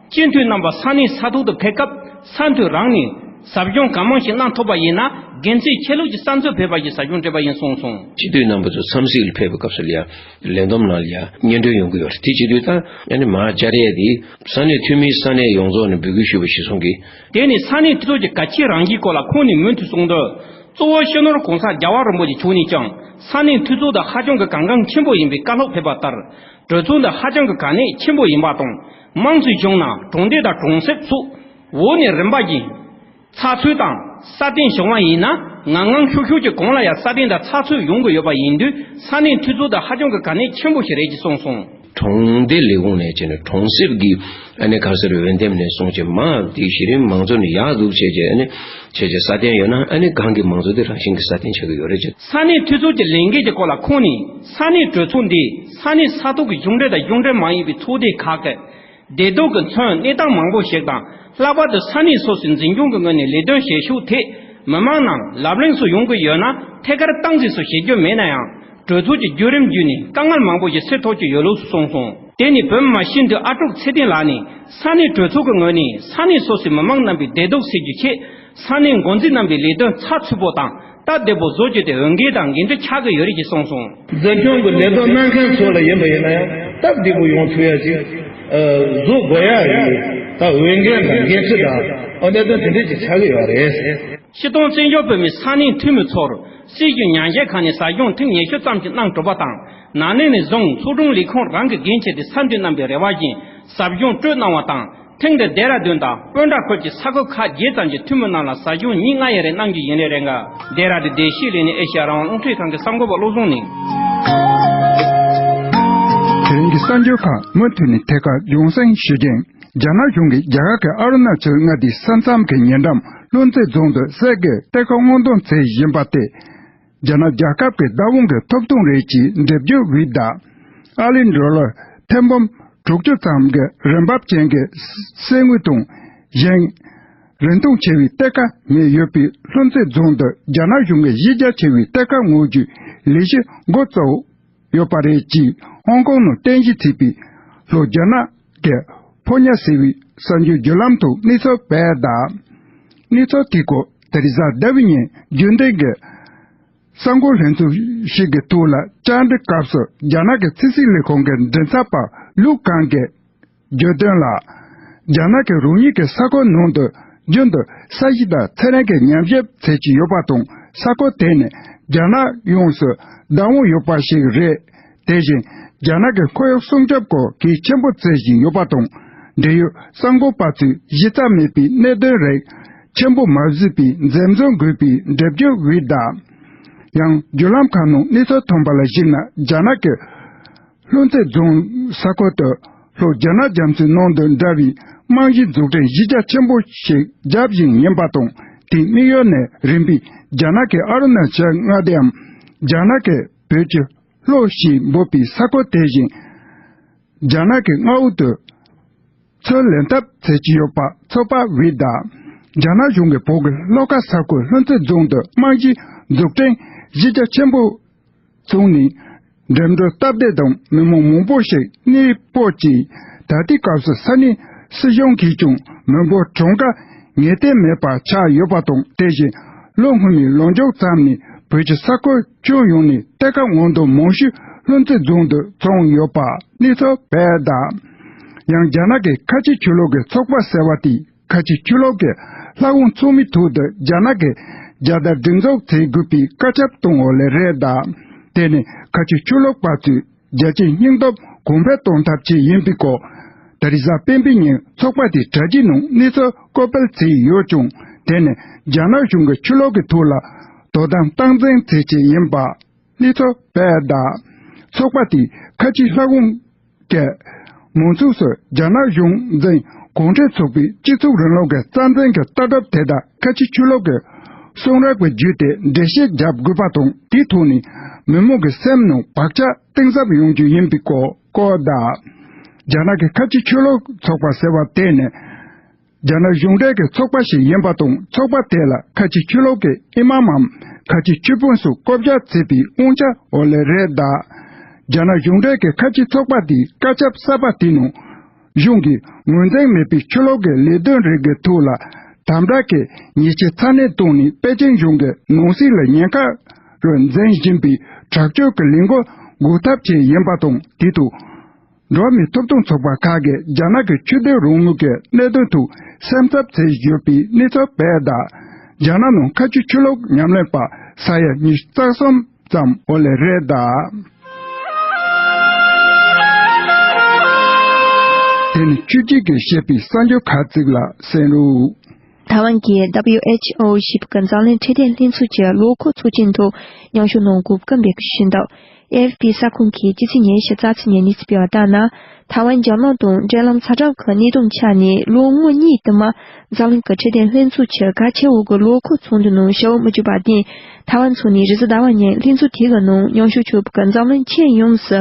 སྤྱི་འཐུས་རྣམ་པ་ས་གནས་ས་ཐོག་ཏུ་ཕེབས་སྐབས་ས་མཐོའི་རང་ནས་ཟབ་སྦྱོང་གང་མང་ཞིག་གནང་ཐུབ་པ་ཡིན་ན་དགེ་མཚན་ཆེ་ལུགས་ཀྱི་བསམ་ཚུལ་ཕེབས་པ་ཞིག་ཟབ་སྦྱོང་སྤྲད་པ་ཡིན་གསུངས་སོང་། སྤྱི་འཐུས་རྣམ་པ་ཚོ་འཚམས་གཟིགས་ལ་ཕེབས་པའི་སྐབས་སུ་ལ་ཡ་ལས་བསྡོམས་ནང་ལ་ཡ་སྙན་སྒྲོན་ཡོང་གི་ཡོད་རེད། དེ་བྱེད་དུས་ད་ཨ་ནི་མར་བཅར་ཡས་དེ་ས་གནས་འཐུས་མིའི་ས་གནས་ཡོངས་རྫོགས་ནས་འབོད་སྐུལ་ཞུས་པ་ཞིག་གསུང་གི། དེ་ནི་ས་གནས་འཐུས་ཚོགས་ཀྱི་གལ་ཆེའི་རང་བཞིན་སྐོར་ལ་ཁོང་ནས་མུ་མཐུད་གསུངས་དོན། གཙོ་བོ་སྤྱི་ནོར་༸གོང་ས་༸རྒྱལ་བ་རིན་པོ་ཆེ་མཆོག་ནས་ཀྱང་ས་གནས་འཐུས་ཚོགས་དེ་ཧ་ཅང་གི་གལ་འགངས་ཆེན་པོ་ཡིན་པའི་བཀའ་སློབ་ཕེབས་པ་ལྟར། གྲོས་ཚོགས་འདི་ཧ་ཅང་གི་གལ་གནད་ཆེན་པོ་ཡིན་པ་དང་། དམངས་སྲིད་གཞུང་ནང་གྲོང་སྡེ་དང་གྲོང་གསེབ་སོགས་འོག་ནས་རིམ་པ་བཞིན་ཚགས་ཚུད་དང་སྲ་བརྟན་བྱུང་བ་ཡིན་ན། ངང་ངང་ཤུགས་ཤུགས་ཀྱིས་གོང་ལ་ཡང་སྲ་བརྟན་དང་ཚགས་ཚུད་ཡོང་གི་ཡོད་པ་ཡིན་དུས། ས་གནས་འཐུས་ཚོགས་དེ་ཧ་ཅང་གི་གལ་གནད་ཆེན་པོ་ཞིག་རེད་ཅེས་གསུངས་སོང་། གྲོང་སྡེ་ལས་ཁུངས་ནས་བྱས་ནས་གྲོང་གསེབ་ཀྱི་ཨ་ནི་ག་རེ་ཟེར་འོས་འདེམས་ནས་བཟུང་བྱས་མར་དེ་གཞི་རིམ་མང་ཚོགས་ནས་ཡག་སྡུག་བྱས་བྱས་ཨ་ནི་བྱས་བྱས་སྲ་བརྟན་ཡོད་ན། ཨ་ནི་གང་གི་མང་ཚོགས་དེ་རང་བཞིན་གྱིས་སྲ་བརྟན་ཆགས་ཀྱི་ཡོད་རེད་ཅེས། ས་གནས་འཐུས་ཚོགས་ཀྱི་ལས་འགན་གྱི་སྐོར་ལ་ཁོང་ནས། ས་གནས་གྲོས་ཚོགས་འདིས་ས་གནས་ས་ཐོག་གི་གཞུང་འབྲེལ་དང་གཞུང་འབྲེལ་མ་ཡིན་པའི་ཚོགས་སྡེ་ཁག་གི་བདེ་སྡུག་གི་མཚོན་གནས་སྟངས་མང་པོ་ཞིག་དང་། ལྷག་པར་དུ་ས་གནས་སོ་སོའི་འཛིན་སྐྱོང་གི་ངོས་ནས་ལས་དོན་བྱེད་ཕྱོགས་ཐད་མི་མང་ནང་ལབ་གླེང་སོགས་ཡོང་གི་ཡོད་ན། ཐད་ཀར་སྟངས་འཛིན་སོགས་བྱེད་རྒྱུ་མེད་ན་ཡང་། གྲོས་ཚོགས་ཀྱི་བརྒྱུད་རིམ་བརྒྱུད་ནས་དཀའ་ངལ་མང་པོ་ཞིག་སེལ་ཐུབ་ཀྱི་ཡོད་ལུགས་སུ་གསུངས་སོང་། དེ་ནི་བོད་མི་མང་སྤྱི་འཐུས་ཨ་ཀྲུག་ཚེ་བརྟན་ལགས་ནས། ས་གནས་གྲོས་ཚོགས་ཀྱི་ངོས་ནས་ས་གནས་སོ་སོའི་མི་མང་རྣམ་པའི་བདེ་སྡུག་སེལ་རྒྱུའི་ཆེད། ས་གནས་འགོ་འཛིན་རྣམ་པའི་ལས་དོན་ཚགས་ཚུད་པོ་དང་སྟབས་བདེ་པོ་བཟོ་རྒྱུ་དེ་འོས་འགན་དང་འགན་འཁྲི་ཆགས་ཀྱི་ཡོད་རེད་ཅེས་གསུངས་སོང་། འཛིན་སྐྱོང་གི་ལས་དོན་གནང་མཁན་ཚོ་ལ་ཡིན་པ་ཡིན་ན་ཡང་སྟབས་བདེ་པོ་ཡོང་ཐུབ་ཡ་ཅིག་བཟོ་དགོས་ཡ་ཡིན། ད་འོས་འགན་དང་འགན་འཁྲི་དང་ཨ་གནད་དོན་དེ་འདྲས་ཅིག་ཆགས་ཀྱི་ཡོད་རེད། སྤྱིར་བཏང་བཙན་བྱོལ་བོད་མིའི་ས་གནས་འཐུས་མི་ཚོར་སྲིད་བྱུས་ཉམས་ཞིབ་ཁང་ནས་ཟབ་སྦྱོང་ཐེངས་ཉི་ཤུ་ཙམ་ཞིག་གནང་གྲུབ་པ་དང་། ན་ནིང་ནས་བཟུང་ཚོགས་དྲུང་ལས་ཁུངས་རང་གིས་འགན་འཁྱེར་ཏེ་ས་འཐུས་རྣམ་པའི་རེ་བ་བཞིན་ཟབ་སྦྱོང་སྤྲོད་གནང་བ་དང་། ཐེངས་འདིར་ལྡེ་ར་ལྡུན་དང་སྤུན་ཟླ་ཁུལ་གྱི་ས་ཁུལ་ཁག་བརྒྱད་ཙམ་གྱི་འཐུས་མི་རྣམས་ལ་ཟབ་སྦྱོང་ཉིན་ལྔ་ཡི་རིང་གནང་རྒྱུ་ཡིན་ལུགས་རེད་འགའ། ལྡེ་ར་ལྡུན་བདེ་སྐྱིད་གླིང་ནས་ཨེ་ཤེ་ཡ་རང་དབང་རླུང་འཕྲིན་ཁང་གི་གསར་འགོད་པ་བློ་བཟང་གླིང་། དེ་རིང་གི་གསར་འགྱུར་ཁག་མུ་མཐུད་ནས་ཐད་ཀར་རྒྱང་སྲིང་ཞུ་རྒྱུ་ཡིན། རྒྱ་ནག་གཞུང་གིས་རྒྱ་གར་གྱི་ཨ་རུ་ན་ཅལ་མངའ་སྡེའི་ས་མཚམས་ཀྱི་ཉེ་འགྲམ་ལྷུན་རྩེ་རྫོང་དུ་གསེར་གྱི་གཏེར་ཁ་སྔོག་འདོན་བྱེད་བཞིན་པ་སྟེ། རྒྱ་ནག་རྒྱལ་ཁབ་ཀྱི་བདག་དབང་གི་ཐོབ་ཐང་རེད་ཅེས་འགྲེལ་བརྗོད་འོས་བསྡད། ཨ་ལི་ཌོ་ལར་ཐེར་འབུམ་དྲུག་ཅུ་ཙམ་གྱི་རིན་འབབ་ཅན་གྱི་གསེར་དངུལ་དང་གཞན་རིན་ཐང་ཆེ་བའི་གཏེར་ཁ་ནང་ཡོད་པའི་ལྷུན་རྩེ་རྫོང་དུ་རྒྱ་ནག་གཞུང་གི་གཞི་རྒྱ་ཆེ་བའི་གཏེར་ཁ་སྔོག་རྒྱུའི་ལས་གཞི་འགོ་བཙུགས་ཡོད་པ་རེད་ཅེས་ཧོང་ཀོང་ནང་རྟེན་གཞི་བྱས་པའི་ལྷོ་རྒྱ་ནག་གི་ཕོ་ཉ་ཟེར་བའི་གསར་འགྱུར་བརྒྱུད་ལམ་ཐོག་གནས་ཚུལ་སྤེལ་གདའ། གནས་ཚུལ་དེའི་སྐོར་དེ་རིང་གཟའ་ཟླ་བའི་ཉིན་རྒྱུན་ལྡན་གྱི་གསར་འགོད་ལྷན་ཚོགས་ཤིག་གི་ཐོག་ལ་བཅར་འདྲི་སྐབས་སུ་རྒྱ་ནག་གི་ཕྱི་སྲིད་ལས་ཁུངས་ཀྱི་མགྲིན་ཚབ་པ་ལུའུ་ཀང་གིས་བརྗོད་དོན་ལ། རྒྱ་ནག་གིས་རང་ཉིད་ཀྱི་ས་ཁུལ་ནང་དུ་རྒྱུན་དུ་ས་གཞི་དང་ཚན་རིག་གི་ཉམས་ཞིབ་བྱེད་ཀྱི་ཡོད་པ་དང་། ས་ཁུལ་དེ་ནི་རྒྱ་ནག་ཡོངས་སུ་བདག་དབང་ཡོད་པ་ཞིག་རེད། དེ་བཞིན་རྒྱ་ནག་གི་ཁོར་ཡུག་སྲུང་སྐྱོབ་སྐོར་གལ་ཆེན་པོ་བརྩི་བཞིན་ཡོད་པ་དང་། འབྲེལ་ཡོད་གསར་འགོད་པ་ཚོས་གཞི་རྩ་མེད་པའི་གནད་དོན་རིགས་ཆེན་པོ་མ་བཟོས་པའི་འཛེམ་ཟོན་དགོས་པའི་འགྲེལ་བརྗོད་འོས་བསྡད། ཡང་བརྒྱུད་ལམ་ཁག་ནང་གནས་ཚུལ་ཐོན་པ་ལ་གཞིགས་ན། རྒྱ་ནག་གི་ལྷུན་རྩེ་རྫོང་ས་ཁུལ་དུ་ལྷོ་རྒྱ་ནག་རྒྱ་མཚོའི་ནང་དུ་འདྲ་བའི་རྨང་གཞིའི་འཛུགས་སྐྲུན་གཞི་རྒྱ་ཆེན་པོ་ཞིག་རྒྱབ་བཞིན་ཡིན་པ་དང་། དེའི་དམིགས་ཡུལ་ནི་རིམ་པས་རྒྱ་ནག་གི་ཨ་རུ་ན་ཅལ་མངའ་སྡེའམ་རྒྱ་ནག་གི་བོད་ཀྱི་ལྷོ་ཞེས་འབོད་པའི་ས་ཁུལ་དེ་བཞིན་རྒྱ་ནག་གི་མངའ་འོག་ཏུ་ཚུར་ལེན་ཐབས་བྱེད་ཀྱི་ཡོད་པ་ཚོད་དཔག་འོས་བསྡད། རྒྱ་ནག་གཞུང་གིས་བོད་ཀྱི་ལྷོ་ཁ་ས་ཁུལ་ལྷུན་རྩེ་རྫོང་དུ་རྨང་གཞིའི་འཛུགས་སྐྲུན་གཞི་རྒྱ་ཆེན་པོ་བྱུང་ནས་འགྲིམ་འགྲུལ་སྟབས་བདེ་དང་མི་མང་མང་པོ་ཞིག་གནས་སྤོ་བྱས། ད་ལྟའི་སྐབས་སུ་ས་གནས་སྲིད་གཞུང་གིས་ཀྱང་མི་འབོར་གྲངས་ཀ་ངེས་གཏན་མེད་པ་ཆགས་ཡོད་པ་དང་། དེ་བཞིན་ལོ་སྔོན་མའི་ལོ་མཇུག་ཙམ་ནས་བོད་ཀྱི་ས་ཁུལ་ཁྱོན་ཡོངས་ནས་གཏེར་ཁ་སྔོག་འདོན་མང་ཤོས་ལྷུན་རྩེ་རྫོང་དུ་བྱུང་ཡོད་པ་གནས་ཚུལ་སྤེལ་གདའ། ཡང་རྒྱ་ནག་གི་ཁ་ཆེ་ཆོས་ལུགས་ཀྱི་ཚོགས་པ་ཟེར་བ་དེས་ཁ་ཆེ་ཆོས་ལུགས་ཀྱི་ལྷ་ཁང་ཚང་མའི་ཐོག་ཏུ་རྒྱ་ནག་གི་རྒྱལ་དར་སྒྲེང་འཛུགས་བྱེད་དགོས་པའི་བཀའ་ཁྱབ་གཏོང་འོག་ལ་རེད་གདའ། དེ་ནི་ཁ་ཆེ་ཆོས་ལུགས་པ་ཚོས་རྒྱལ་སྤྱིའི་སྙིང་སྟོབས་གོང་འཕེལ་གཏོང་ཐབས་ཆེད་ཡིན་པའི་སྐོར། ད་རེས་གཟའ་སྤེན་པའི་ཉིན་ཚོགས་པ་དེའི་དྲ་རྒྱའི་ནང་གནས་ཚུལ་བཀོད་སྤེལ་བྱས་ཡོད་ཀྱང་། དེ་ནི་རྒྱ་ནག་གཞུང་གིས་ཆོས་ལུགས་ཀྱི་ཐོག་ལ་དོ་དམ་སྟངས་འཛིན་བྱེད་ཆེད་ཡིན་པ་གནས་ཚུལ་སྤེལ་གདའ། ཚོགས་པ་དེས་ཁ་ཆེའི་ལྷ་ཁང་གི་མང་ཚོགས་སུ་རྒྱ་ནག་གཞུང་འཛིན་གུང་ཁྲན་ཚོགས་པའི་སྤྱི་ཚོགས་རིང་ལུགས་ཀྱི་རྩ་འཛིན་གྱི་ལྟ་གྲུབ་དེ་དག་ཁ་ཆེ་ཆོས་ལུགས་ཀྱི་གསུང་རབ་ཀྱི་བརྒྱུད་དེ་འགྲེལ་བཤད་བརྒྱབ་དགོས་པ་དང་། དེའི་ཐོག་ནས་མི་མང་གི་སེམས་ནང་བག་ཆགས་གཏིང་ཟབ་ཡོང་རྒྱུ་ཡིན་པའི་སྐོར་བཀོད་གདའ། རྒྱ་ནག་གི་ཁ་ཆེ་ཆོས་ལུགས་ཚོགས་པ་ཟེར་བ་དེ་ནི་རྒྱ་ནག་གཞུང་འབྲེལ་གྱི་ཚོགས་པ་ཞིག་ཡིན་པ་དང་། ཚོགས་པ་དེ་ལ་ཁ་ཆེ་ཆོས་ལུགས་ཀྱི་ཨི་མམ་མམ་ཁ་ཆེ་ཆོས་དཔོན་སོགས་བསྐོ་བཞག་བྱས་པའི་དབང་ཆ་འོག་ལ་རེད་གདའ། རྒྱ་ནག་གཞུང་འབྲེལ་གྱི་ཁ་ཆེ་ཚོགས་པ་དེའི་བཀའ་ཁྱབ་གསར་པ་དེའི་ནང་། གཞུང་གིས་ངོས་འཛིན་མེད་པའི་ཆོས་ལུགས་ཀྱི་ལས་དོན་རིགས་ཀྱི་ཐོག་ལ་དམ་དྲག་གི་ཉེས་ཆད་ཚ་ནན་བཏང་ནས། པེ་ཅིང་གཞུང་གི་ནང་སྲིད་ལ་ཉེན་ཁ་རུ་འཛིན་བཞིན་པའི་དྲག་སྤྱོད་ཀྱི་ལས་འགུལ་འགོག་ཐབས་ཆེད་ཡིན་པ་དང་། དེ་དང་། འགྲོ་བ་མིའི་ཐོབ་ཐང་ཚོགས་པ་ཁག་གིས་རྒྱ་ནག་གི་ཆོས་དད་རང་མོས་ཀྱི་གནད་དོན་ཐོག་སེམས་འཚབ་བྱེད་བཞིན་པའི་གནས་ཚུལ་སྤེལ་གདའ། རྒྱ་ནག་ནང་ཁ་ཆེ་ཆོས་ལུགས་ཉམས་ལེན་པ་ས་ཡ་ཉི་ཤུ་རྩ་གསུམ་ཙམ་འོག་ལ་རེད་གདའ། དེ་ནི་ཆོས་བརྒྱུད་ཀྱིས་བཤད་པའི་གསར་འགྱུར་ཁག་ཅིག་ལ་གསན་རོགས། ཐའེ་ཝན་གྱི་W H O ཞེས་པའི་འཛམ་གླིང་འཕྲོད་བསྟེན་ལྷན་ཚོགས་ཀྱི་ལོ་འཁོར་ཚོགས་ཆེན་ཐོག་མཉམ་ཞུགས་གནང་དགོས་སྐུལ་འབོད་སྐུལ་ཞུས་འདུག། A F P གསར་ཁང་གིས་སྤྱི་ཚེས་ཉི་ཤུ་རྩ་གཅིག་ཉིན་གནས་ཚུལ་སྤེལ་བ་ལྟར་ན། ཐའེ་ཝན་རྒྱལ་ནང་དང་འབྲེལ་ལམ་ཛ་དྲག་གི་གནད་དོན་ཆ་ནས་ལོ་ངོ་གཉིས་དུ་མ་འཛམ་གླིང་གི་འཕྲོད་བསྟེན་ལྷན་ཚོགས་ཀྱི་གལ་ཆེ་བོ་གི་ལོ་འཁོར་ཚོགས་འདུ་ནང་ཞུགས་མི་བཅུག་པར་བརྟེན། ཐའེ་ཝན་ཚོགས་ནས་རེས་གཟའ་ཟླ་བ་ཉིན་ལྷན་ཚོགས་དེ་གི་ནང་མཉམ་ཞུགས་ཆོག་པའི་འཛམ་གླིང་ཁྱོན་ཡོངས་སུ་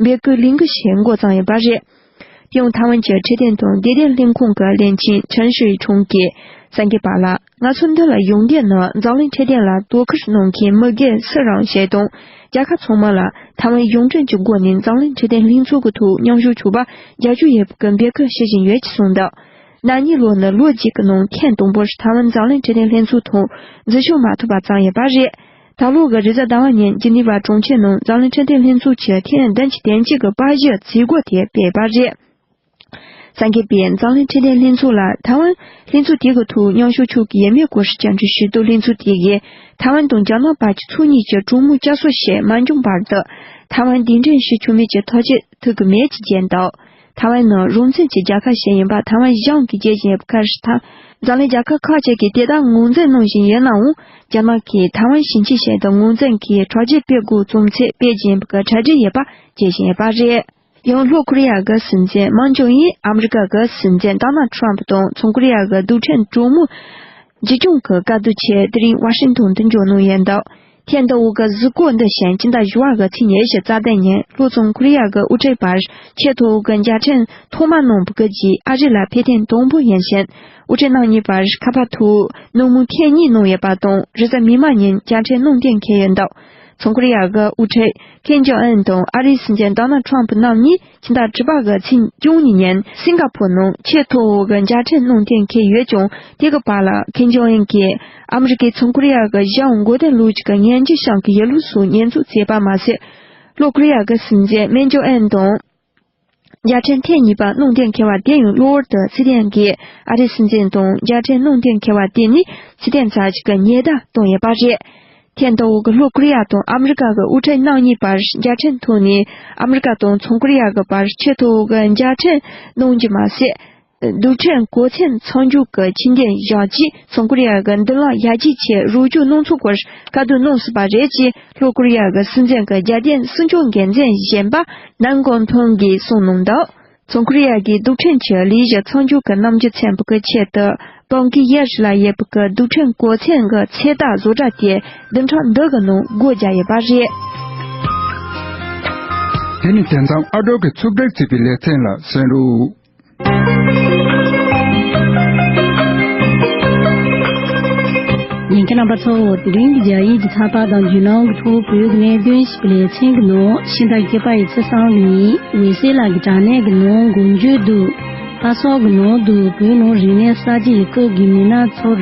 འབོད་སྐུལ་ལས་འགུལ་ཞིག་འགོ་བརྩམས་ཡོད་པ་རེད། དེ་ཡང་ཐའེ་ཝན་གྱི་འཕྲོད་བསྟེན་དང་བདེ་ལྡན་ལྷན་ཁང་གི་བློན་ཆེན་ཁྲེན་ཧྲི་ཁྲུང་གིས་གསར་འགོད་པ་ལ། ང་ཚོ་འདི་ལ་ཡོང་དོན་ནི་འཛམ་གླིང་འཕྲོད་བསྟེན་ལ་དོ་ཁུར་གནང་མཁན་མི་སྒེར་སུ་རང་ཞིག་དང་། རྒྱལ་ཁབ་ཚང་མ་ལ་ཐའེ་ཝན་གཞུང་འབྲེལ་གྱི་སྒོ་ནས་འཛམ་གླིང་འཕྲོད་བསྟེན་ལྷན་ཚོགས་ཀྱི་ཐོག་མཉམ་ཞུགས་ཆོག་པ་རྒྱབ་སྐྱོར་ཡོད་པའི་འབོད་སྐུལ་ཞུ་བཞིན་ཡོད་ཅེས་གསུངས་འདུག། ན་ནིང་ལོ་ནི་ལོ་གཅིག་གི་ནང་ཐེངས་དང་པོར་ཐའེ་ཝན་འཛམ་གླིང་འཕྲོད་བསྟེན་ལྷན་ཚོགས་ཐོག་འཛུལ་ཞུགས་མ་ཐུབ་པ་བརྩམས་ཡོད་པ་རེད། ད་ལོ་གི་རེས་གཟའ་ཟླ་བ་ཉིན་ཇི་ནི་ཝ་གྲོང་ཁྱེར་ནང་འཛམ་གླིང་འཕྲོད་བསྟེན་ལྷན་ཚོགས་ཀྱི་ཐེངས་བདུན་ཅུ་དོན་གཅིག་གི་པར་གཞི་བརྩི་སྒོ་དེ་སྤེལ་བ་རེད། གསར་འགོད་པས་འཛམ་གླིང་འཕྲོད་བསྟེན་ལྷན་ཚོགས་ལ་ཐའེ་ཝན་ལྷན་ཚོགས་དེ་གི་ཐོག་མཉམ་ཞུགས་ཆོག་གི་ཡོད་མེད་སྐོར་བཅར་འདྲི་ཞུས་དུས། ལྷན་ཚོགས་དེ་གིས་ཐའེ་ཝན་དང་རྒྱ་ནག་བར་གྱི་ཕྱོགས་གཉིས་ཀྱི་གྲོས་མོལ་བསྐྱར་གསོ་ཞིག་མ་འབྱུང་བར་དུ། ཐའེ་ཝན་གདན་འདྲེན་ཞུ་ཆོག་མིན་གྱི་ཐག་གཅོད་ཐུབ་ཀྱི་མེད་ཅེས་བརྗོད་འདུག། ཐའེ་ཝན་ནི་རང་བཙན་གྱི་རྒྱལ་ཁབ་ཞིག་ཡིན་པ་ཐའེ་ཝན་གཞུང་གིས་བརྗོད་བཞིན་ཡོད་པའི་ཁར། ད་འཛམ་གླིང་རྒྱལ་ཁབ་ཁག་ཅིག་གིས་དེ་ལྟར་ངོས་འཛིན་གནང་བཞིན་ཡོད་ནའང་། རྒྱ་ནག་གིས་ཐའེ་ཝན་ཞིང་ཆེན་ཞིག་ཏུ་ངོས་འཛིན་གྱིས་དྲག་སྐྱེད་སྤེལ་དགོས་རྩོམ་ཚིག་སྤེལ་བཞིན་ཡོད་པའི་གྲ་སྒྲིག་ཡོད་པ་བརྗོད་བཞིན་ཡོད་པ་རེད། ཡང་ལྷོ་ཀོ་རི་ཡ་གི་སྲིད་འཛིན་མཱོན་ཇོ་ཨིན་ཨ་མི་རི་ཀ་གི་སྲིད་འཛིན་ཏོ་ནལ་ཁྲམ་དང་ཚོང་ཀོ་རི་ཡ་གི་རྡུལ་ཕྲན་གྲོས་མོལ་བརྒྱུད་སྐྱོང་གི་བཀའ་བསྡུར་ཆེད་དེ་རིང་ཝ་ཤིང་ཏོན་དུ་འབྱོར་གནང་ཡོད་འདུག། ཐེངས་འདི་འོག་གི་གཟིགས་སྐོར་འདི་བཞིན་སྤྱི་ཟླ་བཞི་པ་གི་ཚེས་ཉི་ཤུ་རྩ་བདུན་ཉིན་ལྷོ་ཚོང་ཀོ་རི་ཡ་གི་དབུ་ཁྲིད་བར་ཆེས་མཐོ་བོ་གི་མཇལ་འཕྲད་ཐོག་མ་གནང་བའི་རྗེས་ཨ་རི་ལ་ཕེབས་ཐེངས་དང་པོ་ཡིན་ཞིང་། དབུ་ཁྲིད་རྣམ་གཉིས་བར་ཁ་པར་ཐོག་གནང་མུས་ཐེངས་གཉིས་གནང་ཡོད་པ་དང་། རེས་གཟའ་མིག་དམར་ཉིན་མཇལ་འཕྲད་གནང་གཏན་འཁེལ་ཡོད་འདུག། ཚོང་ཀོ་རི་ཡ་གི་དབུ་ཁྲིད་ཀིམ་ཇོང་ཨུན་དང་ཨ་རིའི་སྲིད་འཛིན་ཏོ་ནལ་ཁྲམ་རྣམ་གཉིས་ཕྱི་ཟླ་དྲུག་པ་གི་ཚེས་བཅུ་གཉིས་ཉིན་སིང་ག་ཕོར་ནང་ཆེས་མཐོ་བོ་གི་མཇལ་འཕྲད་གནང་གཏན་འཁེལ་ཡོད་ཀྱང་། དེ་གི་བར་ལ་ཀིམ་ཇོང་ཨུན་གྱིས་ཨ་མི་རི་ཀས་ཚོང་ཀོ་རི་ཡ་གི་གཞུང་མགོ་རྟིང་སློག་རྒྱུ་གི་ཉེན་བརྗོད་བྱང་གི་ཡོད་ལུགས་སོགས་ཉེས་འཛུགས་བྱས་པ་མ་ཟད། ལྷོ་ཀོ་རི་ཡ་གི་སྲིད་འཛིན་མུན་ཇོ་ཨིན་དང་མཇལ་འཕྲད་ཐེངས་གཉིས་པ་གནང་གཏན་འཁེལ་བ་དེ་ཡང་གློ་བུར་དུ་ཚེ་བརྟན་གྱིས་ཨ་རིའི་སྲིད་འཛིན་དང་མཇལ་འཕྲད་གནང་གཏན་འཁེལ་བ་དེ་ནི་ཚེ་བརྟན་ཚ་ཞིག་གི་ཉེས་བརྡ་བཏང་ཡོད་པ་རེད། ཐེངས་འདི་འོག་གི་ལྷོ་ཀོ་རི་ཡ་དང་ཨ་མི་རི་ཀ་གི་དབུ་ཁྲིད་རྣམ་གཉིས་བར་མཇལ་འཕྲད་ཐོག་ནས། ཨ་མི་རི་ཀ་དང་ཚོང་ཀོ་རི་ཡ་གི་བར་ཆེས་མཐོ་བོ་གི་མཇལ་འཕྲད་གནང་རྒྱུ་མ་ཟད། རྡུལ་ཕྲན་གོ་མཚོན་མཚམས་འཇོག་གི་ཆོད་དོན་བཞག་རྗེས། ཚོང་ཀོ་རི་ཡ་གི་མདུན་ལམ་ཡར་རྒྱས་ཆེད་རོགས་སྐྱོར་གནང་ཚུལ་སྐོར་བཀའ་བསྡུར་གནང་སྲིད་པ་རེད་ཅེས་ལྷོ་ཀོ་རི་ཡ་གི་སྲིད་འཛིན་གྱི་རྒྱལ་དོན་སྲུང་སྐྱོབ་འགན་འཛིན་གཞོན་པ་ནན་གོང་ཐུང་གིས་གསུངས་གནང་འདུག། ཚོང་ཀོ་རི་ཡ་གིས་རྡུལ་ཕྲན་གྱི་ལས་གཞི་མཚམས་འཇོག་གི་རྣམ་འགྱུར་མཚོན་པ་གི་ཆེད་དུ། བང་གི་ཡ་ཞི་ལ་ཡོད་པའི་གི་རྡུལ་ཕྲན་གོ་མཚོན་གྱི་ཚོད་ལྟ་བཟོ་གྲྭ་དེ་བདུན་ཕྲག་འདི་གི་ནང་སྒོ་བརྒྱབ་ཡོད་པ་རེད། དེ་ནི་དེང་སང་ཨ་ཀྲོག་གི་ཚོགས་སྒྲིག་བྱས་པའི་ལེ་ཚན་ལ་གསན་རོགས། ཉན་མཁན་རྣམ་པ་ཚོ། དེ་རིང་གི་རྒྱ་ཡིག་གི་ཚགས་པར་དང་བརྒྱུད་ལམ་གྱི་ཐོག་བོད་ཀྱི་གནད་དོན་ཞེས་པའི་ལེ་ཚན་གྱི་ནང་། ཕྱི་ཟླ་བརྒྱད་པ་ཡི་ཚེས་གསུམ་གྱི་ཉིན་འོད་ཟེར་ལགས་ཀྱི་དྲ་གནས་ཀྱི་ནང་འགོ་འཛུགས་དུ། ལྷ་ས་གི་ནང་དུ་བོད་ནང་རིག་གནས་གསར་བརྗེ་ཡི་སྐབས་ཀྱི་མི་སྣ་ཚོར།